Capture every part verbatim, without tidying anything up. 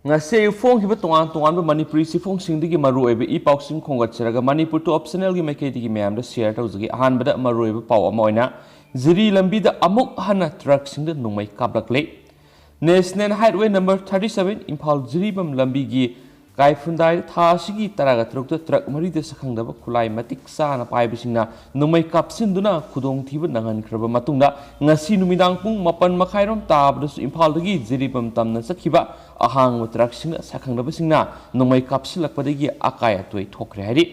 ꯉꯁꯤ ꯑꯌꯨꯛ ꯐꯣꯡꯈꯤꯕ ꯇꯣꯉꯥꯟ ꯇꯣꯉꯥꯟꯕ ꯃꯅꯤꯄꯨꯔꯤ ꯆꯦꯐꯣꯡꯁꯤꯡꯗꯒꯤ ꯃꯔꯨꯑꯣꯏꯕ ꯏ ꯄꯥꯎꯁꯤꯡ ꯈꯣꯝꯒꯠꯆꯔꯒ ꯃꯅꯤꯄꯨꯔ ꯇꯨ ꯑꯞ ꯆꯦꯅꯦꯜꯒꯤ ꯃꯥꯏꯀꯩꯗꯒꯤ ꯃꯌꯥꯝꯗ ꯁꯤꯌꯔ ꯇꯧꯖꯒꯦ꯫ ꯑꯍꯥꯟꯕꯗ ꯃꯔꯨꯑꯣꯏꯕ ꯄꯥꯎ ꯑꯃ ꯑꯣꯏꯅ ꯖꯤꯔꯤ ꯂꯝꯕꯤꯗ ꯑꯃꯨꯛ ꯍꯟꯅ ꯇ꯭ꯔꯛꯁꯤꯡꯗ ꯅꯣꯡꯃꯩ ꯀꯥꯞꯂꯛꯂꯦ꯫ National highway number thirty seven Imphal Jiribam ꯂꯝꯕꯤꯒꯤ ꯀꯥꯏꯐꯨꯟꯗꯥꯏꯗ ꯊꯥ ꯑꯁꯤꯒꯤ ꯇꯔꯥꯒ ꯇꯔꯨꯛꯇ ꯇ꯭ꯔꯛ ꯃꯔꯤꯗ ꯁꯛꯈꯪꯗꯕ ꯈꯨꯠꯂꯥꯏ ꯃꯇꯤꯛ ꯆꯥꯅ ꯄꯥꯏꯕꯁꯤꯡꯅ ꯅꯣꯡꯃꯩ ꯀꯥꯞꯁꯤꯟꯗꯨꯅ ꯈꯨꯗꯣꯡꯊꯤꯕ ꯅꯪꯍꯟꯈ꯭ꯔꯕ ꯃꯇꯨꯡꯗ ꯉꯁꯤ ꯅꯨꯃꯤꯗꯥꯡ ꯄꯨꯡ ꯃꯥꯄꯟ ꯃꯈꯥꯏꯔꯣꯝ ꯇꯥꯕꯗꯁꯨ ꯏꯝꯐꯥꯜꯗꯒꯤ ꯖꯤꯔꯤꯕꯥꯝ ꯇꯝꯅ ꯆꯠꯈꯤꯕ ꯑꯍꯥꯡꯕ ꯇ꯭ꯔꯛꯁꯤꯡꯅ ꯁꯛꯈꯪꯗꯕꯁꯤꯡꯅ ꯅꯣꯡꯃꯩ ꯀꯥꯞꯁꯤꯜꯂꯛꯄꯗꯒꯤ ꯑꯀꯥꯏ ꯑꯇꯣꯏ ꯊꯣꯛꯈ꯭ꯔꯦ ꯍꯥꯏꯔꯤ꯫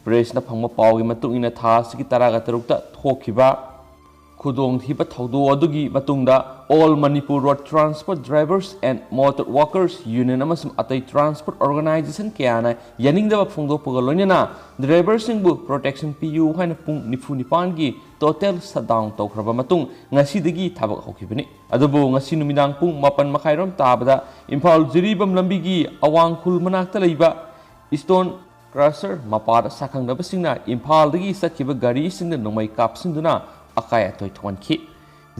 ꯄ꯭ꯔꯦꯁꯅ ꯐꯪꯕ ꯄꯥꯎꯒꯤ ꯃꯇꯨꯡ ꯏꯟꯅ ꯊꯥ ꯑꯁꯤꯒꯤ ꯇꯔꯥꯒ ꯇꯔꯨꯛꯇ ꯊꯣꯛꯈꯤꯕ ꯈꯨꯗꯣꯡꯊꯤꯕ ꯊꯧꯗꯣꯛ ꯑꯗꯨꯒꯤ ꯃꯇꯨꯡꯗ All Manipur Road Transport Drivers and Motor Workers Union ꯑꯃꯁꯨꯡ ꯑꯇꯩ ꯇ꯭ꯔꯥꯟꯁꯄꯣꯔꯠ ꯑꯣꯔꯒꯅꯥꯏꯖꯦꯁꯟ ꯀꯌꯥꯅ ꯌꯥꯅꯤꯡꯗꯕ ꯐꯣꯡꯗꯣꯛꯄꯒ ꯂꯣꯏꯅꯅ ꯗ꯭ꯔꯥꯏꯚꯔꯁꯤꯡꯕꯨ ꯄ꯭ꯔꯣꯇꯦꯛꯁꯟ ꯄꯤꯌꯨ ꯍꯥꯏꯅ ꯄꯨꯡ ꯅꯤꯐꯨ ꯅꯤꯄꯥꯟꯒꯤ ꯇꯣꯇꯦꯜ ꯁꯠꯗꯥꯎꯟ ꯇꯧꯈ꯭ꯔꯕ ꯃꯇꯨꯡ ꯉꯁꯤꯗꯒꯤ ꯊꯕꯛ ꯍꯧꯈꯤꯕꯅꯤ꯫ ꯑꯗꯨꯕꯨ ꯉꯁꯤ ꯅꯨꯃꯤꯗꯥꯡ ꯄꯨꯡ ꯃꯥꯄꯟ ꯃꯈꯥꯏꯔꯣꯝ ꯇꯥꯕꯗ ꯏꯝꯐꯥꯜ ꯖꯤꯔꯤꯕꯥꯝ ꯂꯝꯕꯤꯒꯤ ꯑꯋꯥꯡ ꯈꯨꯜ ꯃꯅꯥꯛꯇ ꯂꯩꯕ ꯏꯁꯇꯣꯟ ꯀ꯭ꯔꯁꯔ ꯃꯄꯥꯗ ꯁꯛꯈꯪꯗꯕꯁꯤꯡꯅ ꯏꯝꯐꯥꯜꯗꯒꯤ ꯆꯠꯈꯤꯕ ꯒꯥꯔꯤꯁꯤꯡꯗ ꯅꯣꯡꯃꯩ ꯀꯥꯞꯁꯤꯟꯗꯨꯅ ꯑꯀꯥꯏ ꯑꯇꯣꯏ ꯊꯣꯛꯍꯟꯈꯤ꯫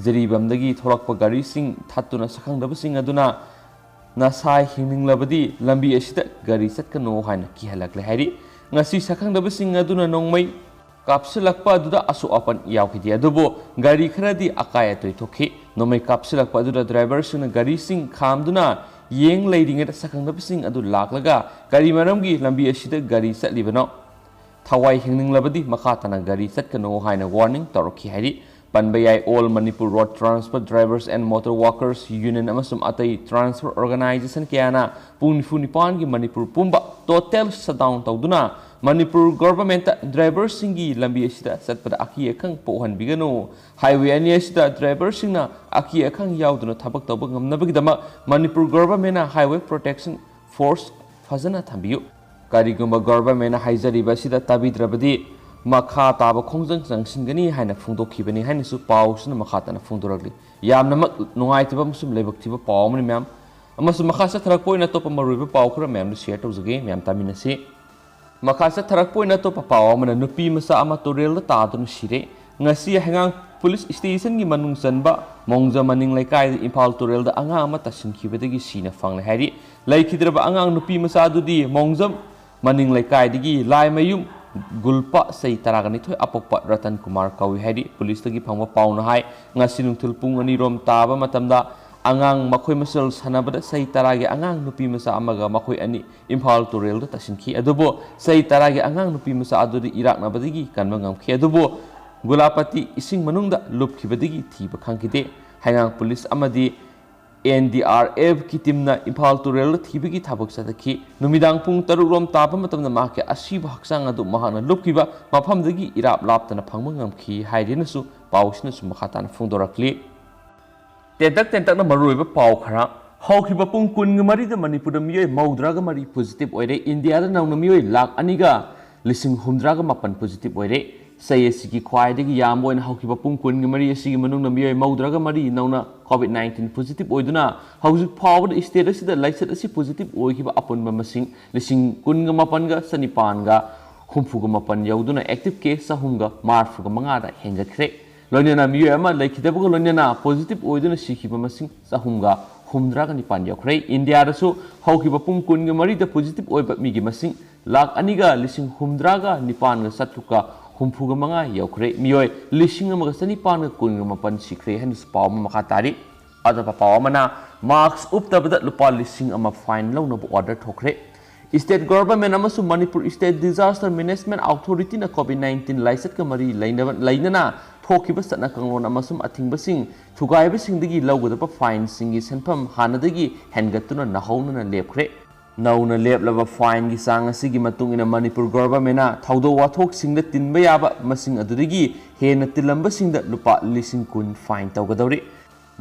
ꯖꯤꯔꯤꯕꯥꯝꯗꯒꯤ ꯊꯣꯛꯂꯛꯄ ꯒꯥꯔꯤꯁꯤꯡ ꯊꯠꯇꯨꯅ ꯁꯛꯈꯪꯗꯕꯁꯤꯡ ꯑꯗꯨꯅ ꯅꯁꯥ ꯍꯤꯡꯅꯤꯡꯂꯕꯗꯤ ꯂꯝꯕꯤ ꯑꯁꯤꯗ ꯒꯥꯔꯤ ꯆꯠꯀꯅꯨ ꯍꯥꯏꯅ ꯀꯤꯍꯜꯂꯛꯂꯦ ꯍꯥꯏꯔꯤ꯫ ꯉꯁꯤ ꯁꯛꯈꯪꯗꯕꯁꯤꯡ ꯑꯗꯨꯅ ꯅꯣꯡꯃꯩ ꯀꯥꯞꯁꯤꯜꯂꯛꯄ ꯑꯗꯨꯗ ꯑꯁꯣꯛ ꯑꯄꯟ ꯌꯥꯎꯈꯤꯗꯦ, ꯑꯗꯨꯕꯨ ꯒꯥꯔꯤ ꯈꯔꯗꯤ ꯑꯀꯥꯏ ꯑꯇꯣꯏ ꯊꯣꯛꯈꯤ꯫ ꯅꯣꯡꯃꯩ ꯀꯥꯞꯁꯤꯜꯂꯛꯄ ꯑꯗꯨꯗ ꯗ꯭ꯔꯥꯏꯚꯔꯁꯤꯡꯅ ꯒꯥꯔꯤꯁꯤꯡ ꯈꯥꯝꯗꯨꯅ ꯌꯦꯡ ꯂꯩꯔꯤꯉꯩꯗ ꯁꯛꯈꯪꯗꯕꯁꯤꯡ ꯑꯗꯨ ꯂꯥꯛꯂꯒ ꯀꯔꯤ ꯃꯔꯝꯒꯤ ꯂꯝꯕꯤ ꯑꯁꯤꯗ ꯒꯥꯔꯤ ꯆꯠꯂꯤꯕꯅꯣ? ꯊꯋꯥꯏ ꯍꯤꯡꯅꯤꯡꯂꯕꯗꯤ ꯃꯈꯥ ꯇꯥꯅ ꯒꯥꯔꯤ ꯆꯠꯀꯅꯨ ꯍꯥꯏꯅ ꯋꯥꯔꯅꯤꯡ ꯇꯧꯔꯛꯈꯤ ꯍꯥꯏꯔꯤ꯫ ꯄꯟꯕ ꯌꯥꯏ, All Manipur Road Transport Drivers and Motor Workers Union ꯑꯃꯁꯨꯡ ꯑꯇꯩ ꯇ꯭ꯔꯥꯟꯁꯄꯣꯔꯠ ꯑꯣꯔꯒꯅꯥꯏꯖꯦꯁꯟ ꯀꯌꯥꯅ ꯄꯨꯡ ꯅꯤꯐꯨ ꯅꯤꯄꯥꯟꯒꯤ ꯃꯅꯤꯄꯨꯔ ꯄꯨꯝꯕ ꯇꯣꯇꯦꯜ ꯁꯠꯗꯥꯎꯟ ꯇꯧꯗꯨꯅ ꯃꯅꯤꯄꯨꯔ ꯒꯣꯚꯔꯟꯃꯦꯟꯠꯇ ꯗ꯭ꯔꯥꯏꯚꯔꯁꯤꯡꯒꯤ ꯂꯝꯕꯤ ꯑꯁꯤꯗ ꯆꯠꯄꯗ ꯑꯀꯤ ꯑꯈꯪ ꯄꯣꯛꯍꯟꯕꯤꯒꯅꯨ꯫ ꯍꯥꯏꯋꯦ ꯑꯅꯤ ꯑꯁꯤꯗ ꯗ꯭ꯔꯥꯏꯚꯔꯁꯤꯡꯅ ꯑꯀꯤ ꯑꯈꯪ ꯌꯥꯎꯗꯅ ꯊꯕꯛ ꯇꯧꯕ ꯉꯝꯅꯕꯒꯤꯗꯃꯛ ꯃꯅꯤꯄꯨꯔ ꯒꯣꯚꯔꯟꯃꯦꯟꯠꯅ ꯍꯥꯏꯋꯦ ꯄ꯭ꯔꯣꯇꯦꯛꯁꯟ ꯐꯣꯔꯁ ꯐꯖꯅ ꯊꯝꯕꯤꯌꯨ꯫ ꯀꯔꯤꯒꯨꯝꯕ ꯒꯣꯚꯔꯟꯃꯦꯟꯠꯅ ꯍꯥꯏꯖꯔꯤꯕ ꯑꯁꯤꯗ ꯇꯥꯕꯤꯗ꯭ꯔꯕꯗꯤ ꯃꯈꯥ ꯇꯥꯕ ꯈꯣꯡꯖꯪ ꯆꯪꯁꯤꯟꯒꯅꯤ ꯍꯥꯏꯅ ꯐꯣꯡꯗꯣꯛꯈꯤꯕꯅꯤ ꯍꯥꯏꯅꯁꯨ ꯄꯥꯎꯁꯤꯅ ꯃꯈꯥ ꯇꯥꯅ ꯐꯣꯡꯗꯣꯔꯛꯂꯤ꯫ ꯌꯥꯝꯅꯃꯛ ꯅꯨꯡꯉꯥꯏꯇꯕ ꯑꯃꯁꯨꯡ ꯂꯥꯏꯕꯛ ꯊꯤꯕ ꯄꯥꯎ ꯑꯃꯅꯤ ꯃꯌꯥꯝ꯫ ꯑꯃꯁꯨꯡ ꯃꯈꯥ ꯆꯠꯊꯔꯛꯄ ꯑꯣꯏꯅ ꯑꯇꯣꯞꯄ ꯃꯔꯨꯑꯣꯏꯕ ꯄꯥꯎ ꯈꯔ ꯃꯌꯥꯝꯗꯨ ꯁꯤꯌꯔ ꯇꯧꯖꯒꯦ, ꯃꯌꯥꯝ ꯇꯥꯃꯤꯟꯅꯁꯤ꯫ ꯃꯈꯥ ꯆꯠꯊꯔꯛꯄ ꯑꯣꯏꯅ ꯑꯇꯣꯞꯄ ꯄꯥꯎ ꯑꯃꯅ ꯅꯨꯄꯤ ꯃꯆꯥ ꯑꯃ ꯇꯨꯔꯦꯜꯗ ꯇꯥꯗꯨꯅ ꯁꯤꯔꯦ꯫ ꯉꯁꯤ ꯍꯩꯉꯥꯡ ꯄꯨꯂꯤꯁ ꯁ꯭ꯇꯦꯁꯟꯒꯤ ꯃꯅꯨꯡ ꯆꯟꯕ ꯃꯣꯡꯖ ꯃꯅꯤꯡ ꯂꯩꯀꯥꯏꯗ ꯏꯝꯐꯥꯜ ꯇꯨꯔꯦꯜꯗ ꯑꯉꯥꯡ ꯑꯃ ꯇꯥꯁꯤꯟꯈꯤꯕꯗꯒꯤ ꯁꯤꯅ ꯐꯪꯂꯦ ꯍꯥꯏꯔꯤ꯫ ꯂꯩꯈꯤꯗ꯭ꯔꯕ ꯑꯉꯥꯡ ꯅꯨꯄꯤ ꯃꯆꯥ ꯑꯗꯨꯗꯤ ꯃꯣꯡꯖꯝ ꯃꯅꯤꯡ ꯂꯩꯀꯥꯏꯗꯒꯤ ꯂꯥꯏꯃꯌꯨꯝ ꯒꯨꯜꯄ ꯆꯍꯤ ꯇꯔꯥꯒ ꯅꯤꯊꯣꯏ ꯑꯄꯣꯛꯄ ꯔꯇꯟ ꯀꯨꯃꯥꯔ ꯀꯧꯏ ꯍꯥꯏꯔꯤ꯫ ꯄꯨꯂꯤꯁꯇꯒꯤ ꯐꯪꯕ ꯄꯥꯎꯅ ꯍꯥꯏ, ꯉꯁꯤ ꯅꯨꯡꯊꯤꯜ ꯄꯨꯡ ꯑꯅꯤꯔꯣꯝ ꯇꯥꯕ ꯃꯇꯝꯗ ꯑꯉꯥꯡ ꯃꯈꯣꯏ ꯃꯁꯦꯜ ꯁꯥꯟꯅꯕꯗ ꯆꯍꯤ ꯇꯔꯥꯒꯤ ꯑꯉꯥꯡ ꯅꯨꯄꯤ ꯃꯆꯥ ꯑꯃꯒ ꯃꯈꯣꯏ ꯑꯅꯤ ꯏꯝꯐꯥꯜ ꯇꯨꯔꯦꯜꯗ ꯇꯥꯁꯤꯟꯈꯤ꯫ ꯑꯗꯨꯕꯨ ꯆꯍꯤ ꯇꯔꯥꯒꯤ ꯑꯉꯥꯡ ꯅꯨꯄꯤ ꯃꯆꯥ ꯑꯗꯨꯗꯤ ꯏꯔꯥꯛꯅꯕꯗꯒꯤ ꯀꯟꯕ ꯉꯝꯈꯤ꯫ ꯑꯗꯨꯕꯨ ꯒꯨꯂꯥꯄꯇꯤ ꯏꯁꯤꯡ ꯃꯅꯨꯡꯗ ꯂꯨꯞꯈꯤꯕꯗꯒꯤ ꯊꯤꯕ ꯈꯪꯈꯤꯗꯦ꯫ ꯍꯩꯉꯥꯡ ꯄꯨꯂꯤꯁ ꯑꯃꯗꯤ ꯑꯦꯟ ꯗꯤ ꯑꯥꯔ ꯑꯦꯐꯀꯤ ꯇꯤꯝꯅ ꯏꯝꯐꯥꯜ ꯇꯨꯔꯦꯜꯗ ꯊꯤꯕꯒꯤ ꯊꯕꯛ ꯆꯠꯊꯈꯤ꯫ ꯅꯨꯃꯤꯗꯥꯡ ꯄꯨꯡ ꯇꯔꯨꯛ ꯔꯣꯝ ꯇꯥꯕ ꯃꯇꯝꯗ ꯃꯍꯥꯛꯀꯤ ꯑꯁꯤꯕ ꯍꯛꯆꯥꯡ ꯑꯗꯨ ꯃꯍꯥꯛꯅ ꯂꯨꯞꯈꯤꯕ ꯃꯐꯝꯗꯒꯤ ꯏꯔꯥꯞ ꯂꯥꯞꯇꯅ ꯐꯪꯕ ꯉꯝꯈꯤ ꯍꯥꯏꯔꯤꯅꯁꯨ ꯄꯥꯎꯁꯤꯅꯁꯨ ꯃꯈꯥ ꯇꯥꯅ ꯐꯣꯡꯗꯣꯔꯛꯂꯤ꯫ ꯇꯦꯟꯇꯛ ꯇꯦꯟꯇꯛꯅ ꯃꯔꯨꯑꯣꯏꯕ ꯄꯥꯎ ꯈꯔ꯫ ꯍꯧꯈꯤꯕ ꯄꯨꯡ ꯀꯨꯟꯒ ꯃꯔꯤꯗ ꯃꯅꯤꯄꯨꯔꯗ ꯃꯤꯑꯣꯏ ꯃꯧꯗ꯭ꯔꯥꯒ ꯃꯔꯤ ꯄꯣꯖꯤꯇꯤꯚ ꯑꯣꯏꯔꯦ꯫ ꯏꯟꯗꯤꯌꯥꯗ ꯅꯧꯅ ꯃꯤꯑꯣꯏ ꯂꯥꯈ ꯑꯅꯤꯒ ꯂꯤꯁꯤꯡ ꯍꯨꯝꯗ꯭ꯔꯥꯒ ꯃꯥꯄꯟ ꯄꯣꯖꯤꯇꯤꯚ ꯑꯣꯏꯔꯦ꯫ ꯆꯍꯤ ꯑꯁꯤꯒꯤ ꯈ꯭ꯋꯥꯏꯗꯒꯤ ꯌꯥꯝꯕ ꯑꯣꯏꯅ ꯍꯧꯈꯤꯕ ꯄꯨꯡ ꯀꯨꯟꯒ ꯃꯔꯤ ꯑꯁꯤꯒꯤ ꯃꯅꯨꯡꯗ ꯃꯤꯑꯣꯏ ꯃꯧꯗ꯭ꯔꯥꯒ ꯃꯔꯤ ꯅꯧꯅ ꯀꯣꯚꯤꯗ ꯅꯥꯏꯟꯇꯤꯟ ꯄꯣꯖꯤꯇꯤꯚ ꯑꯣꯏꯗꯨꯅ ꯍꯧꯖꯤꯛ ꯐꯥꯎꯕꯗ ꯁ꯭ꯇꯦꯠ ꯑꯁꯤꯗ ꯂꯥꯏꯆꯠ ꯑꯁꯤ ꯄꯣꯖꯤꯇꯤꯚ ꯑꯣꯏꯈꯤꯕ ꯑꯄꯨꯟꯕ ꯃꯁꯤꯡ ꯂꯤꯁꯤꯡ ꯀꯨꯟꯒ ꯃꯥꯄꯟꯒ ꯆꯅꯤꯄꯥꯟꯒ ꯍꯨꯝꯐꯨꯒ ꯃꯥꯄꯟ ꯌꯧꯗꯨꯅ ꯑꯦꯛꯇꯤꯚ ꯀꯦꯁ ꯆꯍꯨꯝꯒ ꯃꯔꯤꯐꯨꯒ ꯃꯉꯥꯗ ꯍꯦꯟꯒꯠꯈ꯭ꯔꯦ꯫ ꯂꯣꯏꯅꯅ ꯃꯤꯑꯣꯏ ꯑꯃ ꯂꯩꯈꯤꯗꯕꯒ ꯂꯣꯏꯅꯅ ꯄꯣꯖꯤꯇꯤꯚ ꯑꯣꯏꯗꯨꯅ ꯁꯤꯈꯤꯕ ꯃꯁꯤꯡ ꯆꯍꯨꯝꯒ ꯍꯨꯝꯗ꯭ꯔꯥꯒ ꯅꯤꯄꯥꯟ ꯌꯧꯈ꯭ꯔꯦ꯫ ꯏꯟꯗꯤꯌꯥꯗꯁꯨ ꯍꯧꯈꯤꯕ ꯄꯨꯡ ꯀꯨꯟꯒ ꯃꯔꯤꯗ ꯄꯣꯖꯤꯇꯤꯚ ꯑꯣꯏꯕ ꯃꯤꯒꯤ ꯃꯁꯤꯡ ꯂꯥꯈ ꯑꯅꯤꯒ ꯂꯤꯁꯤꯡ ꯍꯨꯝꯗ꯭ꯔꯥꯒ ꯅꯤꯄꯥꯟꯒ ꯆꯥꯇ꯭ꯔꯨꯛꯀ ꯍꯨꯝꯐꯨꯒ ꯃꯉꯥ ꯌꯧꯈ꯭ꯔꯦ꯫ ꯃꯤꯑꯣꯏ ꯂꯤꯁꯤꯡ ꯑꯃꯒ ꯆꯅꯤꯄꯥꯟꯒ ꯀꯨꯟꯒ ꯃꯥꯄꯟ ꯁꯤꯈ꯭ꯔꯦ ꯍꯥꯏꯅꯁꯨ ꯄꯥꯎ ꯑꯃ ꯃꯈꯥ ꯇꯥꯔꯤ꯫ ꯑꯇꯣꯞꯄ ꯄꯥꯎ ꯑꯃꯅ, ꯃꯥꯁꯛ ꯎꯞꯇꯕꯗ ꯂꯨꯄꯥ ꯂꯤꯁꯤꯡ ꯑꯃ ꯐꯥꯏꯟ ꯂꯧꯅꯕ ꯑꯣꯔꯗꯔ ꯊꯣꯛꯈ꯭ꯔꯦ꯫ ꯁ꯭ꯇꯦꯠ ꯒꯣꯚꯔꯟꯃꯦꯟꯠ ꯑꯃꯁꯨꯡ ꯃꯅꯤꯄꯨꯔ ꯁ꯭ꯇꯦꯠ ꯗꯤꯖꯥꯁꯇꯔ ꯃꯦꯅꯦꯖꯃꯦꯟꯠ ꯑꯣꯊꯣꯔꯤꯇꯤꯅ ꯀꯣꯚꯤꯗ ꯅꯥꯏꯟꯇꯤꯟ ꯂꯥꯏꯆꯠꯀ ꯃꯔꯤ ꯂꯩꯅꯕ, ꯂꯩꯅꯅ ꯊꯣꯛꯈꯤꯕ ꯆꯠꯅ ꯀꯥꯡꯂꯣꯟ ꯑꯃꯁꯨꯡ ꯑꯊꯤꯡꯕꯁꯤꯡ ꯊꯨꯒꯥꯏꯕꯁꯤꯡꯗꯒꯤ ꯂꯧꯒꯗꯕ ꯐꯥꯏꯟꯁꯤꯡꯒꯤ ꯁꯦꯟꯐꯝ ꯍꯥꯟꯅꯗꯒꯤ ꯍꯦꯟꯒꯠꯇꯨꯅ ꯅꯧꯍꯧꯅꯅ ꯂꯦꯞꯈ꯭ꯔꯦ꯫ ꯅꯧꯅ ꯂꯦꯞꯂꯕ ꯐꯥꯏꯟꯒꯤ ꯆꯥꯡ ꯑꯁꯤꯒꯤ ꯃꯇꯨꯡ ꯏꯟꯅ ꯃꯅꯤꯄꯨꯔ ꯒꯣꯚꯔꯟꯃꯦꯟꯠꯅ ꯊꯧꯗꯣꯛ ꯋꯥꯊꯣꯛꯁꯤꯡꯗ ꯇꯤꯟꯕ ꯌꯥꯕ ꯃꯁꯤꯡ ꯑꯗꯨꯗꯒꯤ ꯍꯦꯟꯅ ꯇꯤꯜꯂꯝꯕꯁꯤꯡꯗ ꯂꯨꯄꯥ ꯂꯤꯁꯤꯡ ꯀꯨꯟ ꯐꯥꯏꯟ ꯇꯧꯒꯗꯧꯔꯤ꯫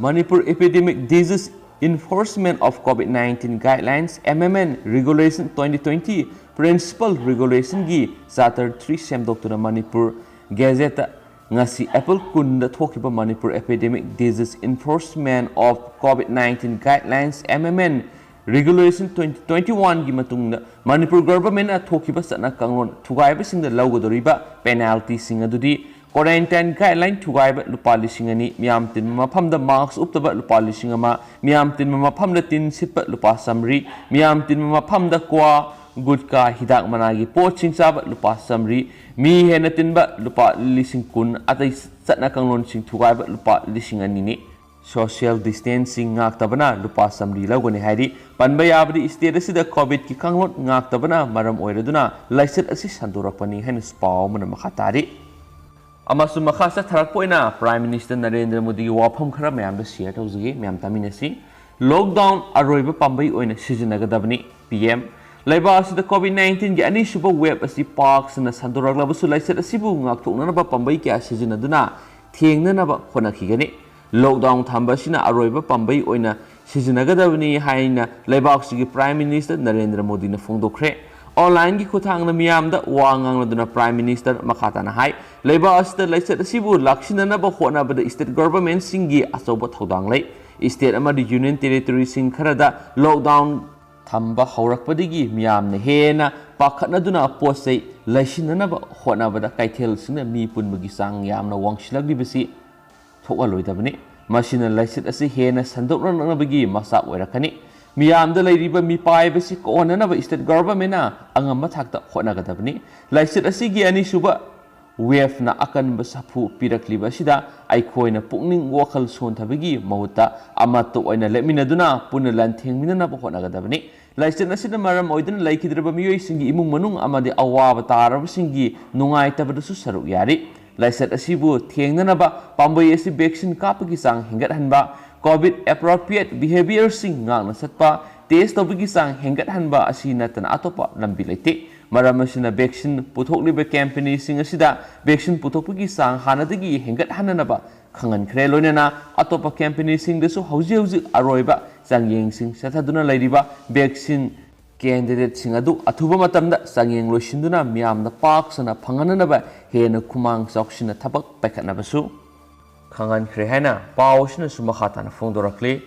Manipur Epidemic Disease Enforcement of COVID nineteen Guidelines, M M N, Regulation twenty twenty, Principal Regulationꯒꯤ Charter three ꯁꯦꯝꯗꯣꯛꯇꯨꯅ Manipur ꯒꯦꯖꯦꯠꯇ ꯉꯁꯤ ꯑꯦꯄ꯭ꯔꯤꯜ ꯀꯨꯟꯗ ꯊꯣꯛꯈꯤꯕ Manipur Epidemic Disease Enforcement of COVID nineteen Guidelines, M M N, Regulation twenty twenty-oneꯒꯤ ꯃꯇꯨꯡꯗ ꯃꯅꯤꯄꯨꯔ ꯒꯣꯚꯔꯟꯃꯦꯟꯠꯅ ꯊꯣꯛꯈꯤꯕ ꯆꯠꯅ ꯀꯥꯡꯂꯣꯟ ꯊꯨꯒꯥꯏꯕꯁꯤꯡꯗ ꯂꯧꯒꯗꯧꯔꯤꯕ ꯄꯦꯅꯥꯜꯇꯤꯁꯤꯡ ꯑꯗꯨꯗꯤ Quarantine guideline ꯊꯨꯒꯥꯏꯕ ꯂꯨꯄꯥ ꯂꯤꯁꯤꯡ ꯑꯅꯤ, ꯃꯤꯌꯥꯝ ꯇꯤꯟꯕ ꯃꯐꯝꯗ mask ꯎꯞꯇꯕ ꯂꯨꯄꯥ ꯂꯤꯁꯤꯡ ꯑꯃ, ꯃꯤꯌꯥꯝ ꯇꯤꯟꯕ ꯃꯐꯝꯗ ꯇꯤꯟ ꯁꯤꯠꯄ ꯂꯨꯄꯥ ꯆꯥꯃꯔꯤ, ꯃꯤꯌꯥꯝ ꯇꯤꯟꯕ ꯃꯐꯝꯗ ꯀ꯭ꯋꯥ, ꯒꯨꯠꯀꯥ, ꯍꯤꯗꯥꯛ ꯃꯅꯥꯒꯤ ꯄꯣꯠꯁꯤꯡ ꯆꯥꯕ ꯂꯨꯄꯥ ꯆꯥꯃꯔꯤ, ꯃꯤ ꯍꯦꯟꯅ ꯇꯤꯟꯕ ꯂꯨꯄꯥ ꯂꯤꯁꯤꯡ ꯀꯨꯟ, ꯑꯇꯩ ꯆꯠꯅ ꯀꯥꯡꯂꯣꯟꯁꯤꯡ ꯊꯨꯒꯥꯏꯕ ꯂꯨꯄꯥ ꯂꯤꯁꯤꯡ ꯑꯅꯤꯅꯤ꯫ Social distancing ꯉꯥꯛꯇꯕꯅ ꯂꯨꯄꯥ ꯆꯥꯃꯔꯤ ꯂꯧꯒꯅꯤ ꯍꯥꯏꯔꯤ꯫ ꯄꯟꯕ ꯌꯥꯕꯗꯤ, state ꯑꯁꯤꯗ COVID ꯀꯤ ꯀꯥꯡꯂꯣꯟ ꯉꯥꯛꯇꯕꯅ ꯃꯔꯝ ꯑꯣꯏꯔꯗꯨꯅ ꯂꯥꯏꯆꯠ ꯑꯁꯤ ꯁꯟꯗꯣꯔꯛꯄꯅꯤ ꯍꯥꯏꯅꯁꯨ ꯄꯥꯎ ꯑꯃꯅ ꯃꯈꯥ ꯇꯥꯔꯤ꯫ ꯑꯃꯁꯨꯡ ꯃꯈꯥ ꯆꯠꯊꯔꯛꯄ ꯑꯣꯏꯅ Prime Minister ꯅꯔꯦꯟꯗ꯭ꯔ ꯃꯣꯗꯤꯒꯤ ꯋꯥꯐꯝ ꯈꯔ ꯃꯌꯥꯝꯗ share ꯇꯧꯖꯒꯦ, ꯃꯌꯥꯝ ꯇꯥꯃꯤꯟꯅꯁꯤ꯫ Lockdown ꯑꯔꯣꯏꯕ ꯄꯥꯝꯕꯩ ꯑꯣꯏꯅ ꯁꯤꯖꯤꯟꯅꯒꯗꯕꯅꯤ꯫ P M, ꯂꯩꯕꯥꯛ ꯑꯁꯤꯗ COVID nineteen ꯒꯤ ꯑꯅꯤꯁꯨꯕ wave ꯑꯁꯤ ꯄꯥꯛ ꯁꯟꯅ ꯁꯟꯗꯣꯔꯛꯂꯕꯁꯨ, ꯂꯥꯏꯆꯠ ꯑꯁꯤꯕꯨ ꯉꯥꯛꯊꯣꯛꯅꯅꯕ ꯄꯥꯝꯕꯩ ꯀꯌꯥ ꯁꯤꯖꯤꯟꯅꯗꯨꯅ ꯊꯦꯡꯅꯅꯕ ꯍꯣꯠꯅꯈꯤꯒꯅꯤ꯫ Lockdown ꯊꯝꯕ ꯑꯁꯤꯅ ꯑꯔꯣꯏꯕ ꯄꯥꯝꯕꯩ ꯑꯣꯏꯅ ꯁꯤꯖꯤꯟꯅꯒꯗꯕꯅꯤ ꯍꯥꯏꯅ ꯂꯩꯕꯥꯛꯁꯤꯒꯤ Prime Minister ꯅꯔꯦꯟꯗ꯭ꯔ ꯃꯣꯗꯤꯅ ꯐꯣꯡꯗꯣꯛꯈ꯭ꯔꯦ꯫ Online ꯒꯤ ꯈꯨꯠꯊꯥꯡꯗ ꯃꯤꯌꯥꯝꯗ ꯋꯥ ꯉꯥꯡꯂꯗꯨꯅ Prime Minister ꯃꯈꯥ ꯇꯥꯅ ꯍꯥꯏ, ꯂꯩꯕꯥꯛ ꯑꯁꯤꯗ ꯂꯥꯏꯆꯠ ꯑꯁꯤꯕꯨ ꯂꯥꯛꯁꯤꯟꯅꯅꯕ ꯍꯣꯠꯅꯕꯗ state government ꯁꯤꯡꯒꯤ ꯑꯆꯧꯕ ꯊꯧꯗꯥꯡ ꯂꯩ꯫ State ꯑꯃꯗꯤ union territory ꯁꯤꯡ ꯈꯔꯗ lockdown ꯊꯝꯕ ꯍꯧꯔꯛꯄꯗꯒꯤ ꯃꯤꯌꯥꯝꯅ ꯍꯦꯟꯅ ꯄꯥꯈꯠꯅꯗꯨꯅ ꯄꯣꯠ ꯆꯩ ꯂꯩꯁꯤꯟꯅꯅꯕ ꯍꯣꯠꯅꯕꯗ ꯀꯩꯊꯦꯜꯁꯤꯡꯅ ꯃꯤ ꯄꯨꯟꯕꯒꯤ ꯆꯥꯡ ꯌꯥꯝꯅ ꯋꯥꯡꯁꯤꯜꯂꯛꯂꯤꯕꯁꯤ ꯊꯣꯛꯍꯜꯂꯣꯏꯗꯕꯅꯤ꯫ ꯃꯁꯤꯅ ꯂꯥꯏꯆꯠ ꯑꯁꯤ ꯍꯦꯟꯅ ꯁꯟꯗꯣꯛꯂꯛꯅꯕꯒꯤ ꯃꯆꯥꯛ ꯑꯣꯏꯔꯛꯀꯅꯤ꯫ ꯃꯤꯌꯥꯝꯗ ꯂꯩꯔꯤꯕ ꯃꯤꯄꯥꯏꯕꯁꯤ ꯀꯣꯛꯍꯟꯅꯅꯕ state government ꯅ ꯑꯉꯝꯕ ꯊꯥꯛꯇ ꯍꯣꯠꯅꯒꯗꯕꯅꯤ꯫ ꯂꯥꯏꯆꯠ ꯑꯁꯤꯒꯤ ꯑꯅꯤꯁꯨꯕ wave ꯅ ꯑꯀꯟꯕ ꯁꯥꯐꯨ ꯄꯤꯔꯛꯂꯤꯕ ꯑꯁꯤꯗ ꯑꯩꯈꯣꯏꯅ ꯄꯨꯛꯅꯤꯡ ꯋꯥꯈꯜ ꯁꯣꯟꯊꯕꯒꯤ ꯃꯍꯨꯠꯇ ꯑꯃꯠꯇ ꯑꯣꯏꯅ ꯂꯦꯞꯃꯤꯟꯅꯗꯨꯅ ꯄꯨꯟꯅ ꯂꯥꯟꯊꯦꯡꯃꯤꯟꯅꯅꯕ ꯍꯣꯠꯅꯒꯗꯕꯅꯤ꯫ ꯂꯥꯏꯆꯠ ꯑꯁꯤꯅ ꯃꯔꯝ ꯑꯣꯏꯗꯨꯅ ꯂꯩꯈꯤꯗ꯭ꯔꯕ ꯃꯤꯑꯣꯏꯁꯤꯡꯒꯤ ꯏꯃꯨꯡ ꯃꯅꯨꯡ ꯑꯃꯗꯤ ꯑꯋꯥꯕ ꯇꯥꯔꯕꯁꯤꯡꯒꯤ ꯅꯨꯡꯉꯥꯏꯇꯕꯗꯁꯨ ꯁꯔꯨꯛ ꯌꯥꯔꯤ꯫ ꯂꯥꯏꯆꯠ ꯑꯁꯤꯕꯨ ꯊꯦꯡꯅꯅꯕ ꯄꯥꯝꯕꯩ ꯑꯁꯤ vaccine ꯀꯥꯞꯄꯒꯤ ꯆꯥꯡ ꯍꯦꯟꯒꯠꯍꯟꯕ, COVID appropriate behavior ꯁꯤꯡ ꯉꯥꯛꯅ ꯆꯠꯄ, test ꯇꯧꯕꯒꯤ ꯆꯥꯡ ꯍꯦꯟꯒꯠꯍꯟꯕ ꯑꯁꯤ ꯅꯠꯇꯅ ꯑꯇꯣꯞꯄ ꯂꯝꯕꯤ ꯂꯩꯇꯦ꯫ ꯃꯔꯝ ꯑꯁꯤꯅ vaccine ꯄꯨꯊꯣꯛꯂꯤꯕ company ꯁꯤꯡ ꯑꯁꯤꯗ vaccine ꯄꯨꯊꯣꯛꯄꯒꯤ ꯆꯥꯡ ꯍꯥꯟꯅꯗꯒꯤ ꯍꯦꯟꯒꯠꯍꯟꯅꯅꯕ ꯈꯪꯍꯟꯈ꯭ꯔꯦ꯫ ꯂꯣꯏꯅꯅ ꯑꯇꯣꯞꯄ company ꯁꯤꯡꯗꯁꯨ ꯍꯧꯖꯤꯛ ꯍꯧꯖꯤꯛ ꯑꯔꯣꯏꯕ ꯆꯥꯡꯌꯦꯡꯁꯤꯡ ꯆꯠꯊꯗꯨꯅ ꯂꯩꯔꯤꯕ vaccine candidate ꯁꯤꯡ ꯑꯗꯨ ꯑꯊꯨꯕ ꯃꯇꯝꯗ ꯆꯥꯡꯌꯦꯡ ꯂꯣꯏꯁꯤꯟꯗꯨꯅ ꯃꯤꯌꯥꯝꯗ ꯄꯥꯛ ꯁꯟꯅ ꯐꯪꯍꯟꯅꯅꯕ ꯍꯦꯟꯅ ꯈꯨꯃꯥꯡ ꯆꯥꯎꯁꯤꯟꯅ ꯊꯕꯛ ꯄꯥꯏꯈꯠꯅꯕꯁꯨ ꯈꯪꯍꯟꯈ꯭ꯔꯦ ꯍꯥꯏꯅ ꯄꯥꯎ ꯑꯁꯤꯅꯁꯨ ꯃꯈꯥ ꯇꯥꯅ ꯐꯣꯡꯗꯣꯔꯛꯂꯤ꯫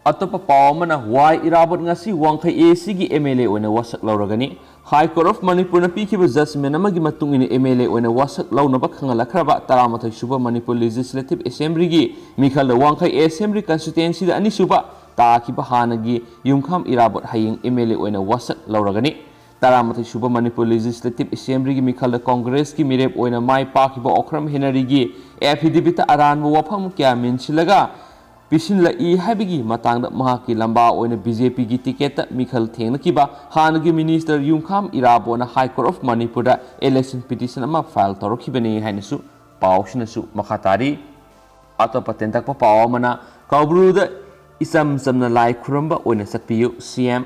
ꯑꯇꯣꯞꯄ ꯄꯥꯎ ꯑꯃꯅ, ꯋꯥꯏ ꯏꯔꯥꯕꯣꯠ ꯉꯁꯤ ꯋꯥꯡꯈꯩ A C ꯒꯤ M L A ꯑꯣꯏꯅ ꯋꯥꯁꯛ ꯂꯧꯔꯒꯅꯤ꯫ High Court of Manipurꯅ ꯄꯤꯈꯤꯕ judgment ꯑꯃꯒꯤ ꯃꯇꯨꯡ ꯏꯟꯅ M L A ꯑꯣꯏꯅ ꯋꯥꯁꯛ ꯂꯧꯅꯕ ꯈꯪꯍꯜꯂꯛꯈ꯭ꯔꯕ ꯇꯔꯥꯃꯥꯊꯣꯏ ꯁꯨꯕ Manipur Legislative Assemblyꯒꯤ ꯃꯤꯈꯜꯗ ꯋꯥꯡꯈꯩ Assembly Constituencyꯗ ꯑꯅꯤꯁꯨꯕ ꯇꯥꯈꯤꯕ ꯍꯥꯟꯅꯒꯤ ꯌꯨꯝꯈꯥꯝ ꯏꯔꯥꯕꯣꯠ ꯍꯌꯦꯡ M L A ꯑꯣꯏꯅ ꯋꯥꯁꯛ ꯂꯧꯔꯒꯅꯤ꯫ ꯇꯔꯥꯃꯥꯊꯣꯏ ꯁꯨꯕ Manipur Legislative Assemblyꯒꯤ ꯃꯤꯈꯜꯗ Congressꯀꯤ ꯃꯤꯔꯦꯞ ꯑꯣꯏꯅ ꯃꯥꯏ ꯄꯥꯛꯈꯤꯕ ꯑꯣꯈ꯭ꯔꯝ ꯍꯦꯅꯔꯤꯒꯤ affidavitꯇ ꯑꯔꯥꯟꯕ ꯋꯥꯐꯝ ꯀꯌꯥ ꯃꯦꯟꯁꯤꯜꯂꯒ ꯄꯤꯁꯤꯜꯂꯛꯏ ꯍꯥꯏꯕꯒꯤ ꯃꯇꯥꯡꯗ ꯃꯍꯥꯛꯀꯤ ꯂꯝꯕꯥ ꯑꯣꯏꯅ B J Pꯒꯤ ticketꯇ ꯃꯤꯈꯜ ꯊꯦꯡꯅꯈꯤꯕ ꯍꯥꯟꯅꯒꯤ minister ꯌꯨꯝꯈꯥꯝ ꯏꯔꯥꯕꯣꯠꯅ High Court of Manipurꯗ election petition ꯑꯃ file ꯇꯧꯔꯛꯈꯤꯕꯅꯤ ꯍꯥꯏꯅꯁꯨ ꯄꯥꯎꯁꯤꯅꯁꯨ ꯃꯈꯥ ꯇꯥꯔꯤ꯫ ꯑꯇꯣꯞꯄ ꯇꯦꯟꯇꯛꯄ ꯄꯥꯎ ꯑꯃꯅ ꯀꯧꯕ꯭ꯔꯨꯗ ꯏꯆꯝ ꯆꯝꯅ ꯂꯥꯏ ꯈꯨꯔꯨꯝꯕ ꯑꯣꯏꯅ ꯆꯠꯄꯤꯌꯨ꯫ C M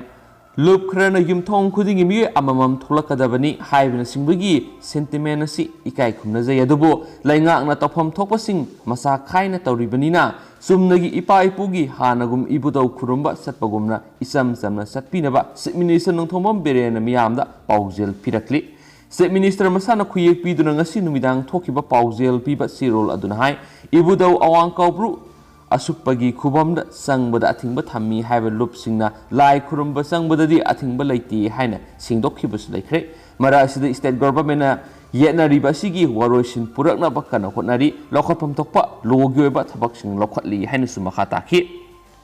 ꯂꯨꯞ ꯈꯔꯅ ꯌꯨꯝꯊꯣꯡ ꯈꯨꯗꯤꯡꯒꯤ ꯃꯤꯑꯣꯏ ꯑꯃꯃꯝ ꯊꯣꯛꯂꯛꯀꯗꯕꯅꯤ ꯍꯥꯏꯕꯅꯆꯤꯡꯕꯒꯤ sentiment ꯑꯁꯤ ꯏꯀꯥꯏ ꯈꯨꯝꯅꯖꯩ, ꯑꯗꯨꯕꯨ ꯂꯩꯉꯥꯛꯅ ꯇꯧꯐꯝ ꯊꯣꯛꯄꯁꯤꯡ ꯃꯆꯥ ꯈꯥꯏꯅ ꯇꯧꯔꯤꯕꯅꯤꯅ ꯆꯨꯝꯅꯒꯤ ꯏꯄꯥ ꯏꯄꯨꯒꯤ ꯍꯥꯟꯅꯒꯨꯝ ꯏꯕꯨꯙꯧ ꯈꯨꯔꯨꯝꯕ ꯆꯠꯄꯒꯨꯝꯅ ꯏꯆꯝ ꯆꯝꯅ ꯆꯠꯄꯤꯅꯕ Chief Minister ꯅꯣꯡꯊꯣꯝꯕꯝ ꯕꯤꯔꯦꯟꯅ ꯃꯤꯌꯥꯝꯗ ꯄꯥꯎꯖꯦꯜ ꯄꯤꯔꯛꯂꯤ꯫ Chief Minister ꯃꯁꯥꯅ ꯈꯨꯌꯦꯛ ꯄꯤꯗꯨꯅ ꯉꯁꯤ ꯅꯨꯃꯤꯗꯥꯡ ꯊꯣꯛꯈꯤꯕ ꯄꯥꯎꯖꯦꯜ ꯄꯤꯕ ꯆꯦꯔꯣꯜ ꯑꯗꯨꯅ ꯍꯥꯏ, ꯏꯕꯨꯙꯧ ꯑꯋꯥꯡ ꯀꯧꯕ꯭ꯔꯨ ꯑꯁꯨꯞꯄꯒꯤ ꯈꯨꯕꯝꯗ ꯆꯪꯕꯗ ꯑꯊꯤꯡꯕ ꯊꯝꯃꯤ ꯍꯥꯏꯕ ꯂꯨꯞꯁꯤꯡꯅ ꯂꯥꯏ ꯈꯨꯔꯨꯝꯕ ꯆꯪꯕꯗꯗꯤ ꯑꯊꯤꯡꯕ ꯂꯩꯇꯦ ꯍꯥꯏꯅ ꯁꯦꯡꯗꯣꯛꯈꯤꯕꯁꯨ ꯂꯩꯈ꯭ꯔꯦ꯫ ꯃꯔꯛ ꯑꯁꯤꯗ state governmentꯅ ꯌꯦꯠꯅꯔꯤꯕ ꯑꯁꯤꯒꯤ ꯋꯥꯔꯣꯏꯁꯤꯟ ꯄꯨꯔꯛꯅꯕ ꯀꯟꯅ ꯍꯣꯠꯅꯔꯤ, ꯂꯧꯈꯠꯐꯝ ꯊꯣꯛꯄ ꯂꯣꯒꯤ ꯑꯣꯏꯕ ꯊꯕꯛꯁꯤꯡ ꯂꯧꯈꯠꯂꯤ ꯍꯥꯏꯅꯁꯨ ꯃꯈꯥ ꯇꯥꯈꯤ꯫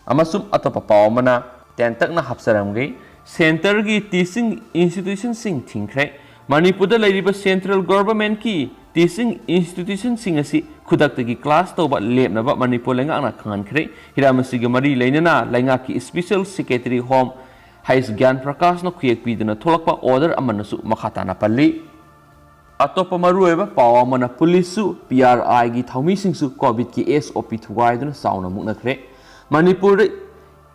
ꯑꯃꯁꯨꯡ ꯑꯇꯣꯞꯄ ꯄꯥꯎ ꯑꯃꯅ ꯇꯦꯟꯇꯛꯅ ꯍꯥꯞꯆꯔꯝꯒꯦ꯫ Centreꯒꯤ teaching institutionꯁꯤꯡ ꯊꯤꯡꯈ꯭ꯔꯦ꯫ ꯃꯅꯤꯄꯨꯔꯗ ꯂꯩꯔꯤꯕ central governmentꯀꯤ teaching institutionꯁꯤꯡ ꯑꯁꯤ ꯈꯨꯗꯛꯇꯒꯤ class ꯇꯧꯕ ꯂꯦꯞꯅꯕ ꯃꯅꯤꯄꯨꯔ ꯂꯩꯉꯥꯛꯅ ꯈꯪꯍꯟꯈ꯭ꯔꯦ꯫ ꯍꯤꯔꯝ ꯑꯁꯤꯒ ꯃꯔꯤ ꯂꯩꯅꯅ ꯂꯩꯉꯥꯛꯀꯤ Special Secretary Home ꯍꯩꯁ ꯒ꯭ꯌꯥꯟ ꯄ꯭ꯔꯀꯥꯁꯅ ꯈꯨꯌꯦꯛ ꯄꯤꯗꯨꯅ ꯊꯣꯛꯂꯛꯄ order ꯑꯃꯅꯁꯨ ꯃꯈꯥ ꯇꯥꯅ ꯄꯜꯂꯤ꯫ ꯑꯇꯣꯞꯄ ꯃꯔꯨꯑꯣꯏꯕ ꯄꯥꯎ ꯑꯃꯅ ꯄꯨꯂꯤꯁꯁꯨ P R Iꯒꯤ ꯊꯧꯃꯤꯁꯤꯡꯁꯨ COVIDꯀꯤ S O P ꯊꯨꯒꯥꯏꯗꯨꯅ ꯆꯥꯎꯅ ꯃꯨꯛꯅꯈ꯭ꯔꯦ꯫ ꯃꯅꯤꯄꯨꯔꯗ